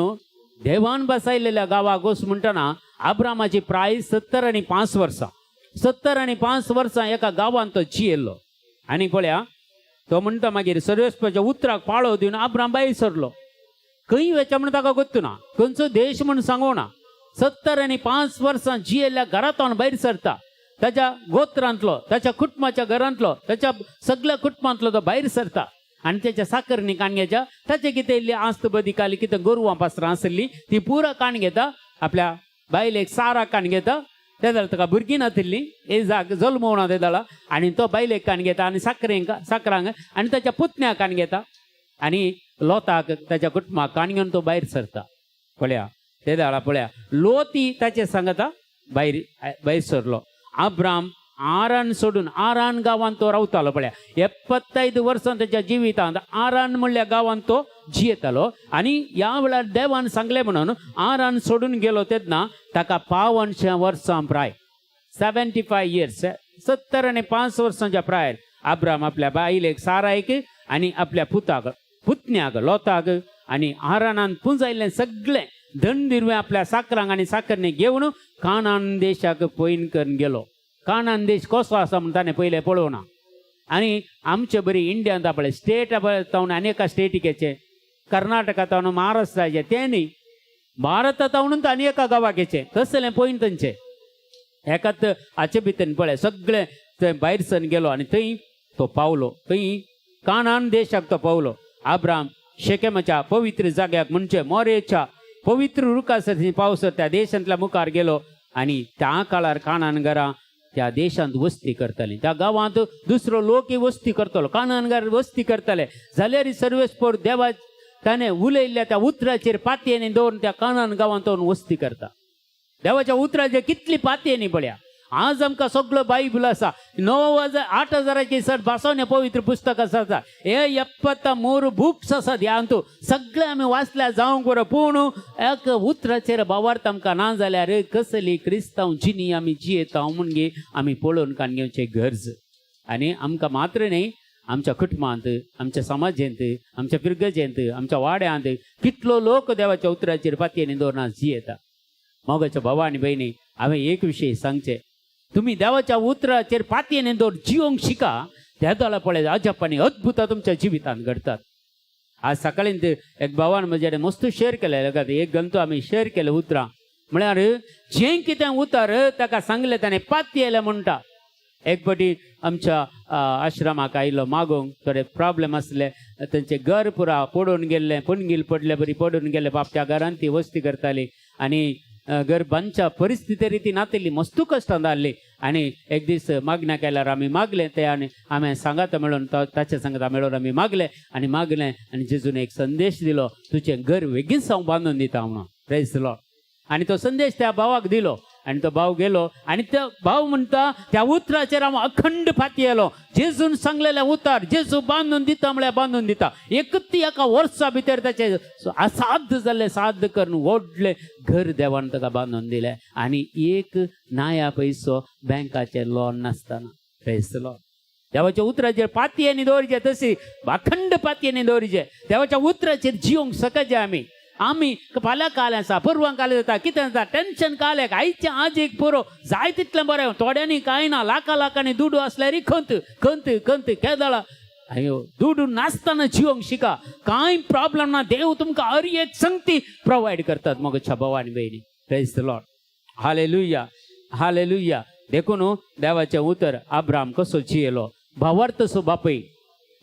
देवान बसायलेल्या गांवाक वच म्हणटना अब्रामाची प्राय 75 वर्सां, 75 वर्सां एका गांवांत तो जियेल्लो. आनी पळया तो म्हणटा मागीर सर्वेस्पराच्या उतराक पाळो दिवन अब्राम भायर सरलो. खंय वचचें म्हण ताका गोत्तू ना, खंयचो देश म्हण सांगू ना. 75 वर्सां जियेल्ल्या घरांत भायर सरता. ताच्या गोत्रांतलो, ताच्या कुटुंबाच्या घरांतलो, ताच्या सगळ्या कुटुंबांतलो तो भायर सरता आनी त्याच्या साकरणी काण घेच्या, ताचे कितें इल्ली आस्त बदी काली कितें गोरवां पासरां आसली ती पुरा काण घेता, आपल्या बायलेक सारा काण घेता. ते जाल्यार ताका भुरगीं नातिल्ली, एजाक जल्मवना ते जाला, आनी तो बायलेक काण घेता आनी साकरेंक साकरांक आनी ताच्या पुतण्याक काण घेता आनी लोताक ताच्या कुटुंबाक काण घेवन तो भायर सरता. पळया ते जाल्यार पळया लोती ताचे सांगता भायर भायर सरलो. अब्राम आरान सोडून आरान गांवांत तो रावतालो. पळया 75 वर्सां ताच्या जिवितांत आरान म्हणल्या गांवांत तो जियेतालो. आनी ह्या वेळार देवान सांगलें म्हणून आरान सोडून गेलो तेन्ना ताका 85 वर्सां प्राय, 75 इयर्स, 75 वर्सांच्या प्रायर अब्राम आपल्या बायलेक सारायक आनी आपल्या पुताक पुतण्याक लोताक आनी आरानान पुंजायल्लें सगळें धन दिरवें आपल्या साकरांक आनी साकरणी घेवन कानान देशाक पयन करून गेलो. कानान देश कसो आसा म्हण ताणें पयलें पळोवना. आनी आमचे बरी इंडियांत पळय स्टेट तावन आनी एका स्टेटीक येचें, कर्नाटका तावन महाराष्ट्राचें, तें न्ही, भारता तावन आनी एका गांवाक येचें, तसलें पयन तांचें एकाच हाचे भितर पळय सगळें थंय भायर सरून गेलो आनी थंय तो पावलो, थंय कानान देशाक तो पावलो. अब्राम शेकेमाच्या पवित्र जाग्याक म्हणजे मोरेच्या पवित्र रुखासर पावसर त्या देशांतल्या मुखार गेलो आनी त्या काळार कानान घरां त्या देशांत वस्ती करताली. त्या गांवांत दुसरो लोकय वस्ती करतलो, कानान घर वस्ती करताले. जाल्यार सर्वेस्पोर देवा ताणें उलयल्ल्या त्या उतराचेर पातयेनी दवरून त्या कानान गांवांत वस्ती करता. देवाच्या उतराचेर कितली पातयेनी पळया. आज आमकां सगळो बायबल आसा, 9,000 8,000 चड भासांनी पवित्र पुस्तक आसा. हे 73 बुक्स आसात ह्या हातूंत सगळे आमी वाचल्या जावंक बरो, पूण एक उतराचेर भावार्थ आमकां ना जाल्यार कसली क्रिस्तांव जिणी आमी जियेता म्हणगे आमी पळोवन कान घेवची गरज. आनी आमकां मात्र न्ही, आमच्या कुटुंबांत, आमच्या समाजेंत, आमच्या पिरगजेंत, आमच्या वाड्यांत कितलो लोक देवाच्या उतराचेर पातयेनी दवरना जियेता. मोगाच्या भावा आनी भयणी, हांवें एक विशय सांगचें, तुमी देवाच्या उतराचेर पातयेनी दवर जिवंक शिका, त्या दोळा पळय अजाप आनी अद्भुतां तुमच्या जिवितांत घडतात. आज सकाळीं एक भावान म्हजे मस्त शेअर केलें, एक ग्रंथ आमी शेअर केले उतरां, म्हळ्यार जें कितें उतर ताका सांगलें ताणें पातयेलें म्हणटा. एक फावटी आमच्या आश्रमाक आयलो मागूंक, थोडे प्रॉब्लेम आसले, तेंचें घर पुरा पडून गेल्लें, पणगील पडले बरी पडून गेल्लें, बाप त्या घरान ती वस्ती करताली आनी घर बांदच्या परिस्थिती रिती नातिल्ली, मस्तू कश्टां जाल्ली. आनी एक दीस मागण्या केल्यार आमी मागलें ते आनी आमी सांगात मेळून ताचे सांगाता मेळून आमी मागलें आनी मागलें आनी जेजून एक संदेश दिलो, तुजें घर बेगीनच हांव बांदून दिता म्हणून. Praise the Lord. आनी तो संदेश त्या भावाक दिलो आनी तो भाव गेलो आनी तो भाव म्हणटा त्या उतराचेर हांव अखंड फातयेलो. जेजून सांगलेलें उतर जेजू बांदून दिता म्हळ्यार बांदून दिता. एकूच एका वर्सा भितर ताचें असाध्य जाल्लें साध्य करून व्हडलें घर देवान ताका बांदून दिलें आनी एक नाया पयसो बँकाचें लोन नासतना. Praise the Lord. देवाच्या उतराचेर पातयेनी दवरचें, तशी अखंड पातयेनी दवरचें. देवाच्या उतराचेर जिवंक शकचे आमी. आमी फाल्यां काल आसा, परवां काल जाता, कितें जाता, टेन्शन काल आयचें आज एक पुरो जाय तितलें बरें. थोड्यांनी कांय ना, लाखां लाखांनी दुडू आसल्यार खंत खंत खंत केदळा. अयो दुडू नासतना जिवंक शिका, कांय प्रॉब्लम ना, देव तुमकां हर एक संगती प्रोवायड करतात. मोगाच्या भाव आनी भयणी, Praise the Lord, hallelujah, hallelujah. देखून देवाचें उतर आब्राम कसो जियेलो, भावार्थ सो बापय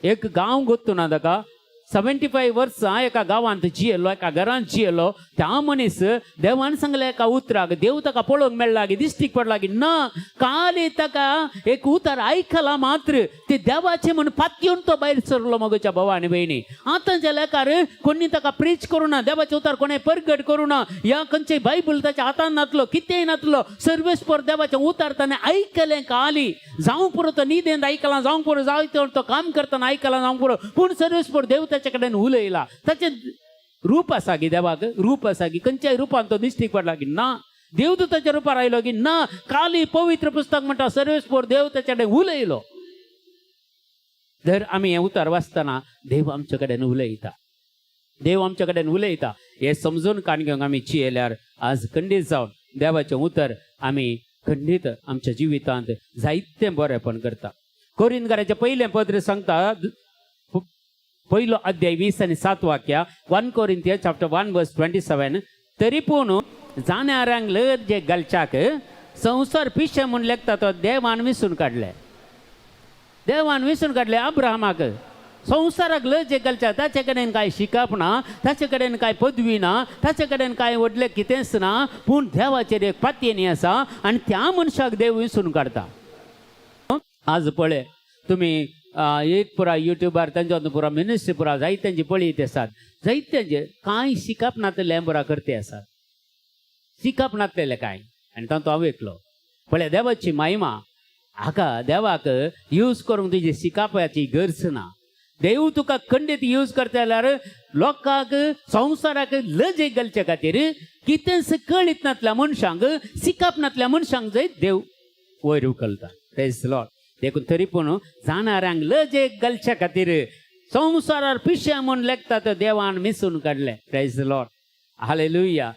एक गांव गोत्तू ना ताका 75 वर्सां एका गांवांत जियेलो, एका घरांत जियेलो. त्या मनीस देवान सांगलें एका उतराक, देव ताका पळोवंक मेळ्ळा की दिश्टीक पडला की ना, काली ताका एक उतर आयकला मात्र ते देवाचें म्हूण पातयेवन तो भायर सरलो. मोगाच्या भावा आनी भयणी, आतांच्या लेखार कोणी ताका प्रीच करूं ना, देवाचें उतर कोणें परगट करूं ना, या खंयचें बायबल ताच्या हातान नातलो, कितेंय नातलो, सर्वेस्पर देवाचें उतर ताणें आयकलें. काली जावं पुरो तो न्हिदेंत आयकलां, जावं पुरो जायते तो काम करतना आयकलां, जावं पुरो, पूण सर्वेस्पर देव ताचे कडेन उलयला. ताचें रूप आसा की देवाक रूप आसा की खंयच्याय रुपान तो दिश्टीक पडला की ना, देवदूताच्या रुपार आयलो की ना, काली पवित्र पुस्तक म्हणटा सर्वेस्पर देव ताचे कडेन उलयलो. जर आमी हें उतर वाचतना देव आमचे कडेन उलयता, देव आमचे कडेन उलयता हें समजून कान घेवंक आमी चियेल्यार आज खंडीत जावन देवाचें उतर आमी खंडीत आमच्या जिवितांत जायतें बरेंपण करता. कोरिंदकाराचें पयलें पत्र सांगता, पहिलो अध्याय 20 आनी 7 वाक्या, 1 Corinthians chapter 1 verse 27. तरी पूण जाणाऱ्यांक लज जे घालच्याक संवसार पिशें म्हूण लेखता तो देवान विसून काडले, देवान विसून काडले अब्राहमाक. संवसाराक लज घालच्या ताचे कडेन कांय शिकप ना, ताचे कडेन कांय पदवी ना, ताचे कडेन कांय व्हडलें कितेंच ना, पूण देवाचेर एक पातयेनी आसा आनी त्या मनशाक देव विसून काडटा. आज पळय तुमी एक पुरा युट्यूबार तांच्या पुरा मिनिस्ट्री पुरा जायत्यांची पळयत आसात, जायत्यांचे कांय शिकप नातलें पुरा करते आसात, शिकप नातलेलें कांय, आनी तातूंत हांव एकलो. पळय देवाची महिमा, हाका देवाक यूज करूंक तुजी शिकपाची गरज ना. देव तुका खंडीत यूज करता जाल्यार लोकांक संवसाराक लजेक घालचे खातीर कितेंच कळीत नातल्या मनशांक, शिकप नातल्या मनशांक जंय देव वयर उखलता. Praise Lord. देखून तरी पूण जाणाऱ्यांक लजेक घालच्या खातीर संवसारार पिशे म्हूण लेखता तो देवान मिसून काडले. Praise Lord, hallelujah,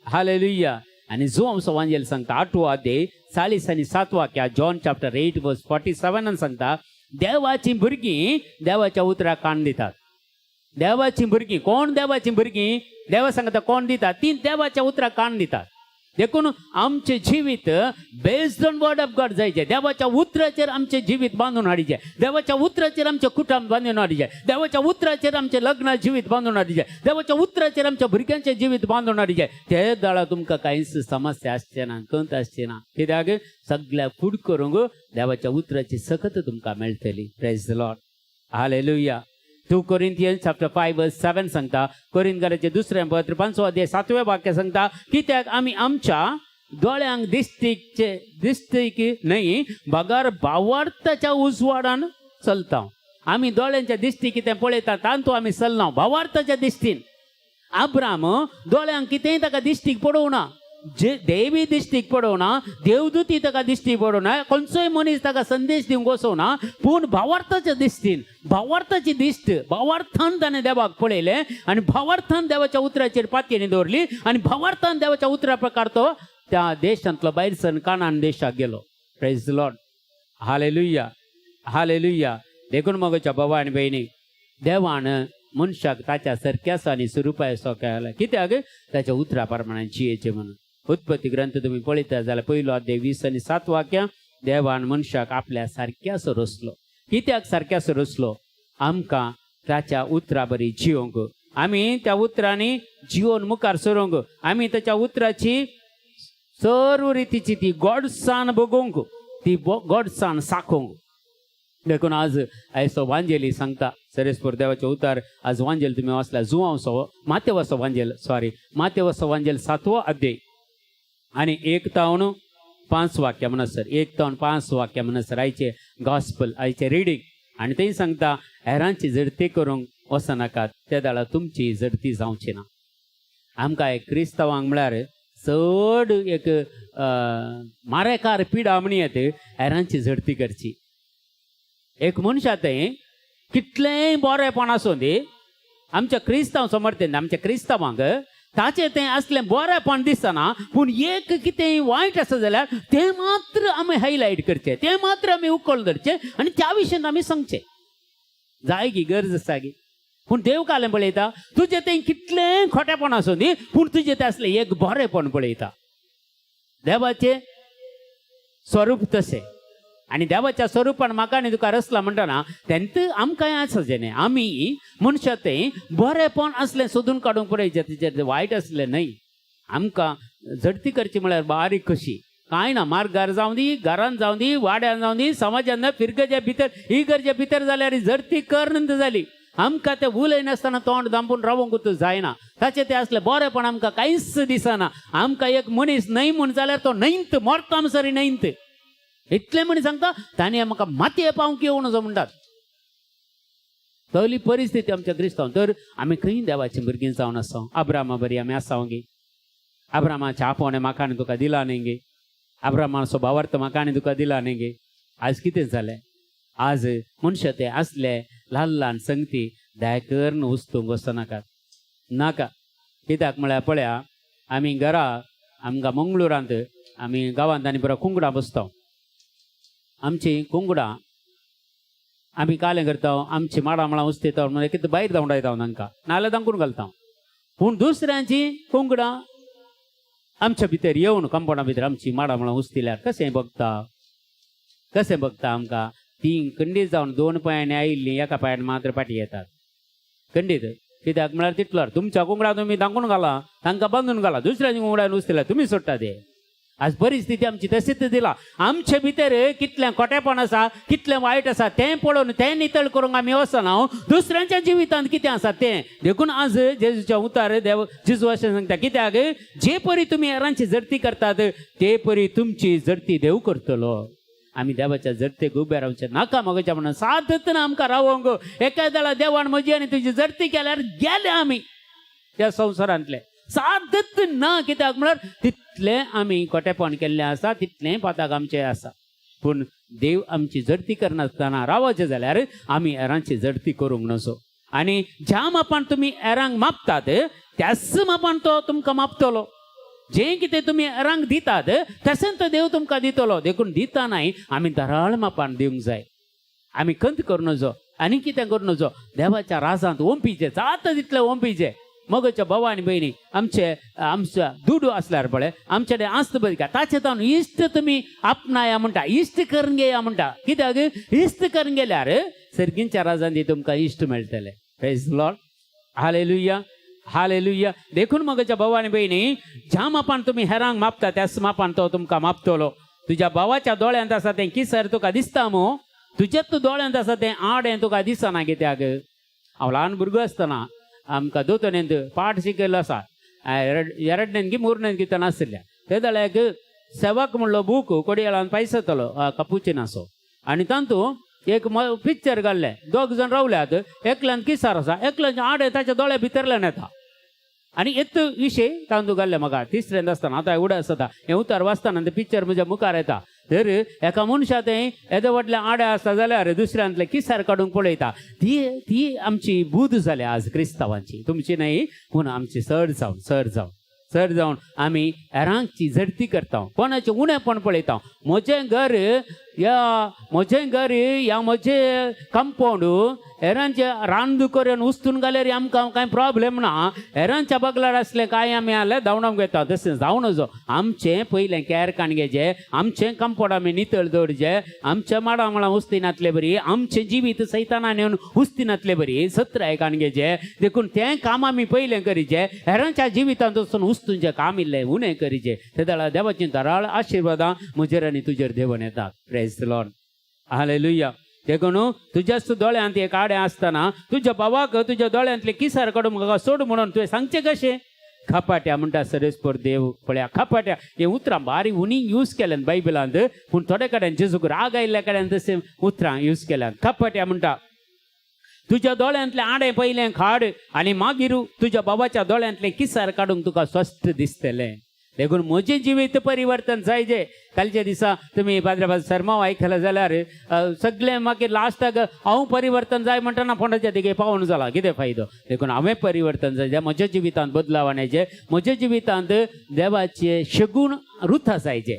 hallelujah. आनी जो आमचो वांजेल सांगता 8वो अध्याय 40 आनी 7 वाक्या, John chapter 8 verse 47 सांगता, देवाची भुरगीं देवाच्या उतराक कान दितात. देवाची भुरगीं कोण? देवाची भुरगीं देवा सांगता कोण दितात? ती देवाच्या उतराक कान दितात. देखून आमचें जिवीत based on word of God जायचें. देवाच्या उतराचेर आमचें जिवीत बांदून हाडचें, देवाच्या उतराचेर आमचें कुटुंब बांदून हाडचें, देवाच्या उतराचेर आमचें लग्न जिवीत बांदून हाडचें, देवाच्या उतराचेर आमच्या भुरग्यांचें जिवीत बांदून हाडचें. ते दळा तुमकां कांयच समस्या आसचें ना, खंत आसचें ना, कित्याक सगळ्या फूड करूंक देवाच्या उतराची सकत तुमकां मेळटली. Praise the Lord, hallelujah. 2 Corinthians chapter 5 verse 7 सांगता, कोरिंथकाराचे दुसरें पत्र पांचवो अध्याय सातवें वाक्य सांगता, कित्याक आमी आमच्या दोळ्यांक दिश्टीकचे दिश्टीक न्हय बगर भावार्थाच्या उजवाडान चलता. आमी दोळ्यांच्या दिश्टी कितें पळयता तांतू आमी चलना, भावार्थाच्या दिश्टीन. आब्राम दोळ्यांक कितेंय ताका दिश्टीक पडोवना, जे देवी दिश्टीक पडोवना, देवदूती ताका दिश्टी पडोवना, खंयचोय मनीस ताका संदेश दिवंक वचोना, पूण भावार्थाच्या दिश्टीन, भावार्थाची दिश्ट, भावार्थान ताणें देवाक पळयलें आनी भावार्थान देवाच्या उतराचेर पातयेनी दवरली आनी भावार्थान देवाच्या उतरा प्रकार तो त्या देशांतलो भायर सरून कानान देशाक गेलो. प्रेज लॉर्ड, हालेलुया, हालेलुया. देखून मगोच्या बाबा आनी भयणी, देवान मनशाक ताच्या सारक्याच आनी स्वरुपाचो केला, कित्याक ताच्या उतरा प्रमाणे जियेचें म्हणून. उत्पत्ती ग्रंथ तुमी पळयता जाल्यार पयलो अध्याय 20 आनी 7 वाक्यां, देवान मनशाक आपल्या सारक्याचो रचलो. कित्याक सारक्याचो रचलो? आमकां ताच्या उतरा बरी जिवंक, आमी त्या उतरांनी जिवन मुखार सरूंक, आमी ताच्या उतराची सर्व रितीची ती गोडसाण भोगोवंक, ती गोडसाण साकोवंक. देखून आज आयचो वांजेली सांगता, सरेस्पर देवाचे उतार आज वांजेल तुमी वाचल्या, जुवांवचो मातेवाचो वांजेल, सॉरी, मातेवाचो वांजेल 7वो अध्याय आनी 1 तावन 5 वाक्य म्हणसर, 1 तावन 5 वाक्य म्हणसर आयचे गॉस्पल, आयचे रिडींग. आनी थंय सांगता, हेरांची झडती करूंक वचनाकात, ते दाळा तुमची झडती जावची ना. आमकां एक क्रिस्तांवांक म्हळ्यार चड एक मारेकार पिडा म्हणयेत हेरांची झडती करची. एक मनशा थंय कितलेंय बरेंपण आसूं दी, आमच्या क्रिस्तांव समर्थन, आमच्या क्रिस्तांवांक ताचें तें असलें बरेंपण दिसना, पूण एक कितेंय वायट आसा जाल्यार तें मात्र आमी हायलायट करचें, तें मात्र आमी उकल धरचें आनी त्या विशयांत आमी सांगचें. जाय गी गरज आसा गी? पूण देव कालें पळयता, तुजें तें कितलें खोटेपण आसूं दी, पूण तुजें तें असलें एक बरेंपण पळयता. देवाचें स्वरूप तशें आनी देवाच्या स्वरुपान म्हाका आनी तुका रचला म्हणटना तेन्ना आमकां आसा जेणे आमी मनशां तें बरेंपण आसलें सोदून काडूंक पळयचें, तेचेर वायट आसलें न्हय. आमकां झडती करची म्हळ्यार बारीक कशी कांय ना, मार्गार जावं दी, घरान जावं दी, वाड्यान जावं दी, समाजान फिरगजे भितर इगर्जे भितर जाल्यार झडती कर जाली. आमकां तें उलयनासतना तोंड दांपून रावोंकूच जायना. ताचें तें आसलें बरेंपण आमकां कांयच दिसना. आमकां एक मनीस न्हय म्हूण जाल्यार तो न्हयंत मरता सरी न्हयंत इतलें म्हण सांगता, ताणें आमकां मातये पावंक येवं नजो म्हणटात. तली परिस्थिती आमच्या क्रिस्तांव. तर आमी खंय देवाची भुरगीं जावन आसा? आब्रामा बरी आमी आसा गे? आब्रामाचें आपोवणें म्हाका आनी तुका दिला न्ही गे? आब्रामाचो भावार्थ म्हाका आनी तुका दिला न्ही गे? आज कितें जालें? आज मनशां ते आसले ल्हान ल्हान संगती दया करून उस्तूंक वचनाकात, नाका. कित्याक म्हळ्यार पळया, आमी घरा आमकां मंगळुरांत आमी गांवांत आनी बरो कुंगडां बसता. आमची कुंगडां आमी कालें करता, आमची माडां मळां उस्तिता म्हणल्यार कितें भायर धांवडायता तांकां, नाजाल्यार धांकून घालता. पूण दुसऱ्यांची कुंगडां आमच्या भितर येवन कंपावंडा भितर आमची माडां मळां उस्तिल्यार कशें बघता, कशें बघता आमकां? ती खंडीत जावन 2 पांयांनी आयिल्लीं एका पांयान मात्र फाटीं येतात खंडीत. कित्याक म्हळ्यार तितलो तुमच्या कुंगडा तुमी धांकून घाला, तांकां बांदून घाला, दुसऱ्यांच्या कुंगडा उस्तिल्यार तुमी सोडटा ते. आज परिस्थिती आमची तशीच दिला. आमचे भितर कितलें खोटेपण आसा, कितलें वायट आसा तें पळोवन तें नितळ करूंक आमी वचना, दुसऱ्यांच्या जिवितांत कितें आसा तें. देखून आज जेजूच्या उतार देव जेजू अशें सांगता, कित्याक जे परी तुमी हेरांची झडती करतात ते परी तुमची झडती देव करतलो. आमी देवाच्या झडतेक उबे रावचें नाका मगोच्या म्हणून सातत्यान आमकां रावोंक एका वेळा देवान म्हजी आनी तुजी झडती केल्यार गेले आमी त्या संवसारांतले सादत ना. कित्याक म्हळ्यार तितलें आमी खोटेपण केल्लें आसा, तितलें पाताक आमचें आसा. पूण देव आमची झडती करनासतना रावचें जाल्यार आमी हेरांची झडती करूंक नजो. आनी ज्या मापान तुमी हेरांक मापतात त्याच मापान तो तुमकां मापतलो. जें कितें तुमी हेरांक दितात तशेंच तो देव तुमकां दितलो. देखून दितनाय आमी दराळ मापान दिवंक जाय. आमी खंत करूं नजो आनी कितें करूं नजो. देवाच्या राजांत ओंपीचें जाता तितलें ओंपीचें. मगोच्या भाव आनी भयणी, आमचे आमच्या दुडू आसल्यार पळय आमचे कडेन आसता पळय, ताचे तावन इश्ट तुमी आपणाया म्हणटा, इश्ट करून घेया म्हणटा. कित्याक इश्ट करून गेल्यार सर्गींच्या राजांत तुमकां इश्ट मेळटले. प्रेज लॉर्ड, हालेलुया, हालेलुया. देखून मगोच्या भाव आनी भयणी, ज्या मापान तुमी हेरांक मापता त्याच मापान तो तुमकां मापतलो. तुज्या भावाच्या दोळ्यांत आसा तें किसर तुका दिसता मू, तुज्याच दोळ्यांत आसा तें आडें तुका दिसना कित्याक? हांव ल्हान भुरगो आसतना आमकां दोतोनेंत पाठ शिकयल्लो आसा. ಎರಡನೇನ್ಗೆ ಮೂರನೇನ್ಗೆ ತನ आशिल्ल्या ते जाल्यार सेवक म्हणलो बूक कोडियाळान पायसतलो कपुचिनाचो आनी तातूंत एक पिक्चर घाल्लें. दोग जाण रावल्यात, एकल्यान किसार आसा, एकल्यान आडे ताच्या दोळ्या भितरल्यान येता आनी येत विशय तातूंत घाल्ले. म्हाका तिसऱ्यांत आसतना आतां उडा आसता हें उतर वाचतना तें पिक्चर म्हज्या मुखार येता. तर एका मनशा तें येदे व्हडलें आडे आसता जाल्यार दुसऱ्यांतलें किसार काडूंक पळयता. ती ती आमची बूद जाल्या आज क्रिस्तांवांची, तुमची न्हय पूण आमची. चड जावन चड जावन चड जावन आमी हेरांची झडती करता, कोणाचें उणेपण पळयता. म्हजें घर या म्हजें घर या म्हजें कंपावंड हेरांचें रानदुकर उस्तून घाल्यार आमकां कांय प्रॉब्लेम ना. हेरांच्या बगलार आसलें कांय आमी आसल्यार धांवडावंक येता. तशें जावं नजो. आमचें पयलें कॅर काणगेचें आमचें कंपावंड आमी नितळ दवरचें. आमच्या माडां मळां उस्तिनातले बरी, आमचें जिवीत सैताना नेवन उस्तिनातले बरी सत्राय काणगेचें. देखून तें काम आमी पयलें करीचें. हेरांच्या जिवितांत वचून उस्तूंचें काम इल्लें उणें करीचें. ते जाल्यार देवाचीं धाराळ आशिर्वादां म्हजेर आनी तुजेर देवन येतात. Praise the Lord, hallelujah. देखून तुज्याच दोळ्यांत एक आडें आसतना तुज्या भावाक तुज्या दोळ्यांतले किसार काडून म्हाका सोड म्हणून तुवें सांगचें कशें? खपाट्या म्हणटा सरेस्पर देव. पळया, खपाट्या हे उतरां बारीक उणी यूज केल्यान बायबलांत, पूण थोडे कडेन जेजूक राग आयिल्ल्या कडेन तशें उतरां यूज केल्यान. खपाट्या म्हणटा, तुज्या दोळ्यांतलें आडें पयलें खाड आनी मागीर तुज्या बाबाच्या दोळ्यांतलें किसार काडूंक तुका स्वस्थ दिसतलें. देखून म्हजें जिवीत परिवर्तन जायजे. कालच्या दिसा तुमी पाद्रा सरमाव आयकला जाल्यार सगळें मागीर लास्टाक हांव परिवर्तन जाय म्हणटना फोंडाच्या दिगे पावून जाला, कितें फायदो? देखून हांवें परिवर्तन जाय, म्हज्या जिवितांत बदलाव हाडचे, म्हज्या जिवितांत देवाचे शगून रुथा जायचे,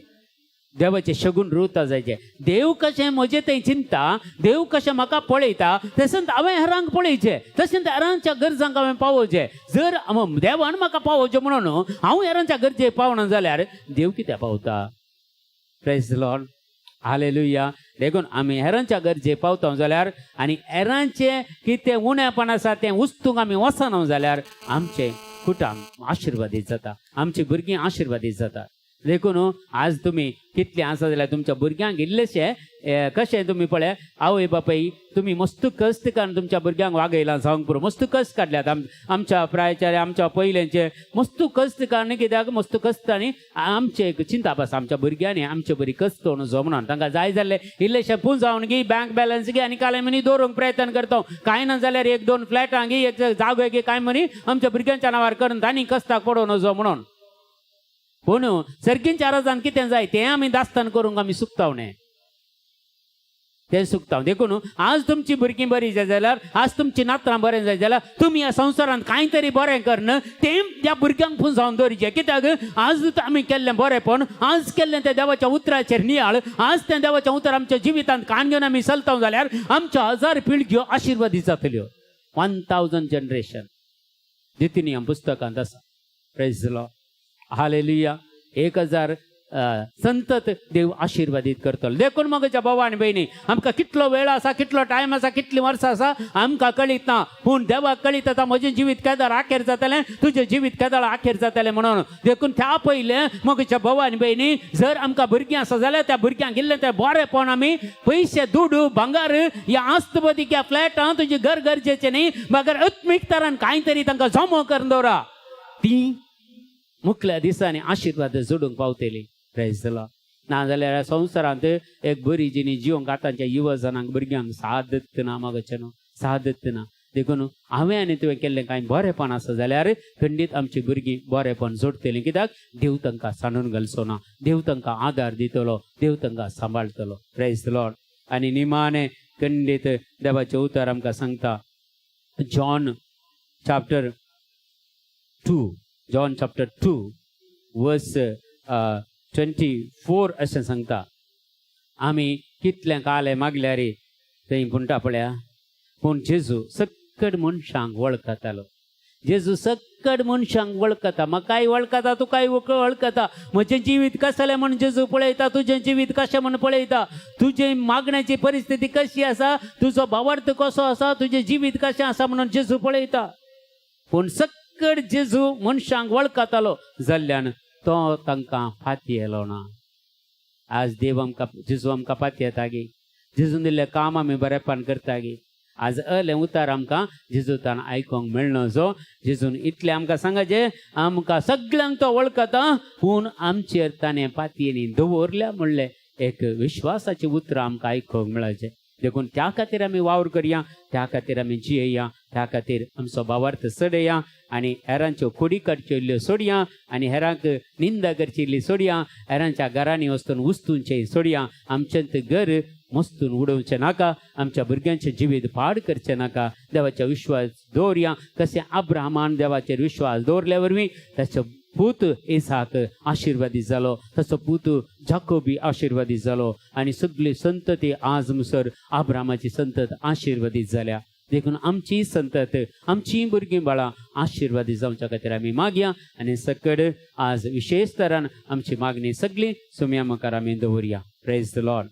देवाचे शगून रुता जायचे. देव कशें म्हजें थंय चिंता, देव कशें म्हाका पळयता तशेंच हांवें हेरांक पळयचें, तशेंच हेरांच्या गरजांक हांवें पावोवचें. जर देवान म्हाका पावोवचें म्हणून हांव हेरांच्या गरजेक पावना जाल्यार देव कित्याक पावता? Praise Lord, hallelujah. देखून आमी हेरांच्या गरजेक पावता जाल्यार आनी हेरांचें कितें उणेपण आसा तें उस्तूंक आमी वचना जाल्यार आमचें कुटुंब आशिर्वादीत जाता, आमची भुरगीं आशिर्वादीत जाता. देखून आज तुमी कितले आसा जाल्यार तुमच्या भुरग्यांक इल्लेशे कशें तुमी पळय, आवय बापाय तुमी मस्त कश्ट काडून तुमच्या भुरग्यांक वागयलां जावंक पुरो. मस्त कश्ट काडल्यात आमच्या प्रायच्या आमच्या पयल्यांचे मस्त कश्ट काडून. कित्याक मस्त कश्ट? आनी आमचें एक चिंताप आसा, आमच्या भुरग्यांनी आमचे बरी कश्ट जो म्हणून तांकां जाय जाल्लें इल्लेशें पुंजावन गी बँक बॅलन्स गी आनी कांय म्हणी दवरूंक प्रयत्न करता. कांय ना जाल्यार एक दोन फ्लॅटां गी, एक जागो गी कांय म्हणी आमच्या भुरग्यांच्या नांवार करून तांणी कश्टाक पडोवन नजो म्हणून. पूण सर्गींच्या रजान कितें जाय तें आमी दास्तान करूंक आमी चुकता न्ही, तें चुकता. देखून आज तुमची भुरगीं बरी जाय जाल्यार, आज तुमची नातरां बरें जाय जाल्यार तुमी ह्या संवसारांत कांय तरी बरें करन तें त्या भुरग्यांक पुंजावन दवरचें. कित्याक आज आमी केल्लें बरेंपण, आज केल्लें तें देवाच्या उतराचेर नियाळ, आज तें देवाचें उतर आमच्या जिवितांत कान घेवन आमी चलता जाल्यार आमच्यो हजार पिळग्यो आशिर्वादीत जातल्यो. 1000 जनरेशन नितीनियम पुस्तकांत आसा. Praise Lord, hallelujah. 1000 संतत देव आशिर्वादीत करतलो. देखून म्हज्या भावा आनी भयणी, आमकां कितलो वेळ आसा, कितलो टायम आसा, कितलीं वर्सां आसा आमकां कळीत ना, पूण देवाक कळीत आतां म्हजें जिवीत केदार आखेर जातलें, तुजें जिवीत केदार आखेर जातलें म्हणून. देखून त्या पयलें म्हज्या भावा आनी भयणी, जर आमकां भुरगीं आसा जाल्यार त्या भुरग्यांक इल्लें तें बरेंपण आमी पयशे दुडू भांगार या आस्तबदी या फ्लॅटां तुजें घर गरजेचें न्ही, मगर आत्मीक तरान कांय तरी तांकां जमो करून दवरा, ती मुखल्या दिसांनी आशिर्वाद जोडूंक पावतली. प्रेज ना जाल्यार संवसारांत एक बरी जिणी जिवंक आतांच्या युवा जणांक भुरग्यांक साथ ना, मागचे न्हू साथ ना. देखून हांवें आनी तुवें केल्लें कांय बरेंपण आसा जाल्यार खंडीत आमची भुरगीं बरेंपण जोडटलीं. कित्याक देव तांकां सांडून घालचो ना, देव तांकां आदार दितलो, देव तांकां सांबाळटलो. Praise Lord. आनी निमाणें खंडीत देवाचें उतर आमकां सांगता, John chapter 2 verse 24 अशें सांगता. आमी कितलें कालें मागल्यार थंय म्हणटा पळया, पूण जेजू सक्कड मनशांक वळखतालो. जेजू सक्कड मनशांक वळखता. म्हाकाय वळखता, तुकाय वळखता. म्हजें जिवीत कसलें म्हूण जेजू पळयता, तुजें जिवीत कशें म्हूण पळयता, तुजें मागण्याची परिस्थिती कशी आसा, तुजो भावार्थ कसो आसा, तुजें जिवीत कशें आसा म्हणून जेजू पळयता. पूण सक्कड जेजू मनशांक वळखतालो जाल्ल्यान तो तांकां फातयेलो ना. आज देव आमकां, जेजू आमकां पातयेता गी? जेजून दिल्लें काम आमी बरेपण करता गी? आज अलें उतार आमकां जेजूतान आयकोंक मेळना. जो जेजून इतलें आमकां सांगाचें, आमकां सगळ्यांक तो वळखता, पूण आमचेर ताणें पातयेनी दवरल्या म्हणलें एक विश्वासाचें उतरां आमकां आयकूंक मेळचें. देखून त्या खातीर आमी वावर करया, त्या खातीर आमी जियेया, त्या खातीर आमचो भावार्थ चडया आनी हेरांच्यो खोडी काडच्यो इल्ल्यो सोडया आनी हेरांक निंदा करची इल्ली सोडया, हेरांच्या घरांनी वचून उस्तुनचें सोडया. आमचें घर मस्तून उडोवचें नाका, आमच्या भुरग्यांचें जिवीत पाड करचें नाका. देवाचो विश्वास दवरया, कशें अब्राहमान देवाचेर विश्वास दवरल्या वरवीं ताचो पूत इसाक आशिर्वादीत जालो, ताचो पूत जाकोबी आशिर्वादीत जालो आनी सगळी संतती आज मुसर अब्रामाची संतत आशिर्वादीत जाल्या. देखून आमची संतत, आमची भुरगीं बाळां आशिर्वादीत जावच्या खातीर आमी मागया आनी सकड आज विशेष तरान आमची मागणी सगळी सुम्या मुखार आमी दवरया. Praise the Lord,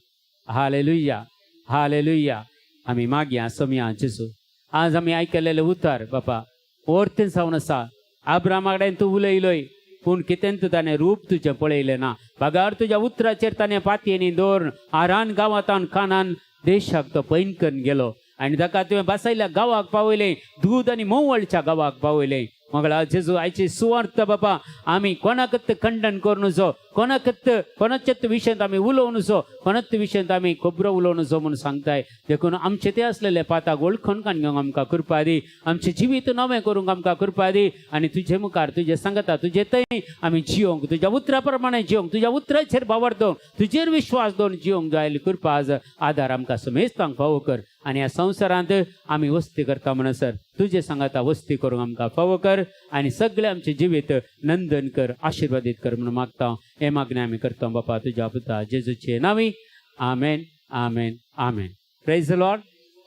hallelujah, hallelujah. आमी मागया सोम्या जेजू, आज आमी आयकलेलें उतर बापा ओर्तें जावन आसा. आब्रामा कडेन तूं उलयलोय, पूण कितें तूं ताणें रूप तुजें पळयलें ना, बगार तुज्या उतराचेर ताणें पातयेनी दवरून आरान गांवांत कानान देशाक तो पैन करून गेलो आनी ताका तुवें बसयल्या गांवाक पावयलें, दूद आनी मोवळच्या गांवाक पावयलें. मंगळा जेजू, आयची सुवार्थ बापा आमी कोणाकच खंडन करूं नजो, कोणाकच कोणाच्याच विशयांत आमी उलोवं नजो, कोणाच विशयांत आमी खबरो उलोवं नजो म्हणून सांगताय. देखून आमचे ते आसलेले पाताक वळखून काण घेवंक आमकां कृपा दी, आमचें जिवीत नवें करूंक आमकां कृपा दी आनी तुजे मुखार तुजे सांगता तुजे थंय आमी जियोंक, तुज्या उतरा प्रमाणे जियोंक, तुज्या उतराचेर भावार्थ दवरून तुजेर विश्वास दवरून जियोंक जाय कृपा आज आदार आमकां समेस्तांक फावो कर आनी ह्या संवसारांत आमी वस्ती करता म्हणसर तुजे सांगाता वस्ती करूंक आमकां फावो कर आनी सगळें आमचें जिवीत नंदन कर, आशिर्वादीत कर म्हणून मागता. हे मागणें आमी करता बापा तुज्या पुता जेजूचे नांवी, आमेन, आमेन, आमेन. Praise the Lord,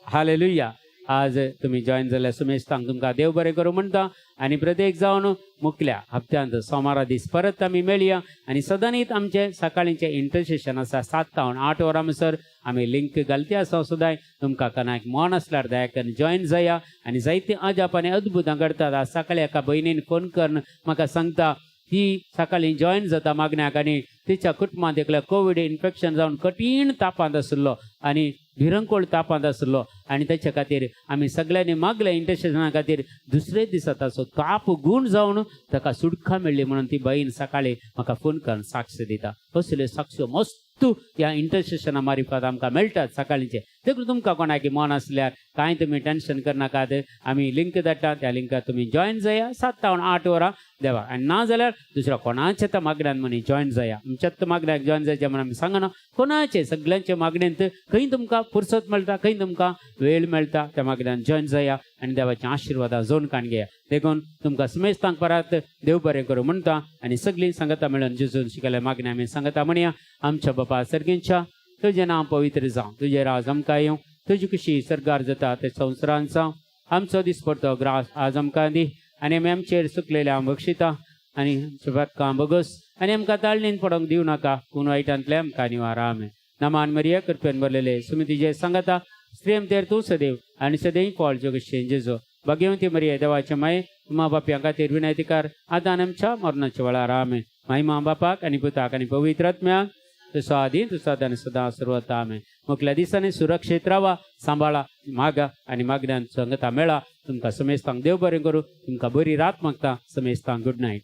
hallelujah. आज तुमी जॉयन जाल्यार सुमेस्तांक तुमकां देव बरें करूं म्हणटा आनी प्रत्येक जावन मुखल्या हप्त्यांत सोमारा दीस परत आमी मेळया. आनी सदांनीच आमचें सकाळींचें इंटरसेशन आसा 7 तावन 8 वरां म्हणसर आमी लिंक घालते आसा. सुद्दां तुमकां कोणाक मन आसल्यार दया करून जॉयन जाया आनी जायतीं अजाप आनी अद्भुतां घडतात. आज सकाळीं एका भयणीन फोन करून म्हाका सांगता, ती सकाळीं जॉयन जाता मागण्याक आनी तिच्या कुटुंबांत एकल्या कोवीड इन्फेक्शन जावन कठीण तापांत आशिल्लो आनी भिरंकोळ तापांत आशिल्लो आनी तेच्या खातीर आमी सगळ्यांनी मागलें इंटरसेशना खातीर. दुसरे दिसा ताचो ताप गूण जावन ताका सुटका मेळ्ळी म्हणून ती बहीण सकाळीं म्हाका फोन करून साक्ष दिता. असल्यो साक्ष्यो मस्त ह्या इंटरसेशना मारिफात आमकां मेळटात सकाळींचे. देखून तुमकां कोणाक मन आसल्यार कांय तुमी टेन्शन करनाकात, आमी लिंक धाडटा, त्या लिंकार तुमी जॉयन जाया 7 तावन 8 वरां देवा. आनी ना जाल्यार दुसऱ्या कोणाच्या त्या मागण्यान म्हणी जॉयन जाया. आमच्याच मागण्याक जॉयन जायचें म्हणून आमी सांगना, कोणाचे सगळ्यांच्या मागण्यांत खंय तुमकां फुरसत मेळटा, खंय तुमकां वेळ मेळटा त्या मागण्यान जॉयन जाया आनी देवाच्या आशिर्वादा जोन काण घेया. देखून तुमकां समेस्तांक परत देव बरें करूं म्हणटा आनी सगळीं सांगता मेळून जेजून शिकयल्या मागण्या आमी सांगता म्हणया. आमच्या बापा सर्गींच्या, तुजें नांव पवित्र जावं, तुजें राज आमकां येवं, तुजी खुशी सर्गार जाता ते संवसारान जावं. आमचो दिसपडतो ग्रास आज आमकां दी आनी आमी आमचेर सुकलेल्या बक्षिता आनी आमच्या पातकां बगस आनी आमकां ताळणीन पडोंक दिवं नाका, पूण वायटांतले आमकां निवार. आमेन. नमान मरिया, कृपेन भरलेले, सुमी तुजे सांगता, स्त्रियम तेर तूं सदैव आनी सदैव फळ जगशें जेजो. भाग्यवंती मरिया, देवाचे माये, मा बाप्यां खातीर विनंती कर, आतां आनी आमच्या मरणाच्या वेळार. आमेन. महिमा बापाक आनी पुताक आनी पवित्र आत्म्याक, तसो आदी तसो आनी सदां सर्वता. आमेन. मुखल्या दिसांनी सुरक्षीत रावा, सांबाळा, मागा आनी मागण्यान संगता मेळा. तुमकां समेस्तांक देव बरें करूं. तुमकां बरी रात मागता. समेस्तांक गुड नायट.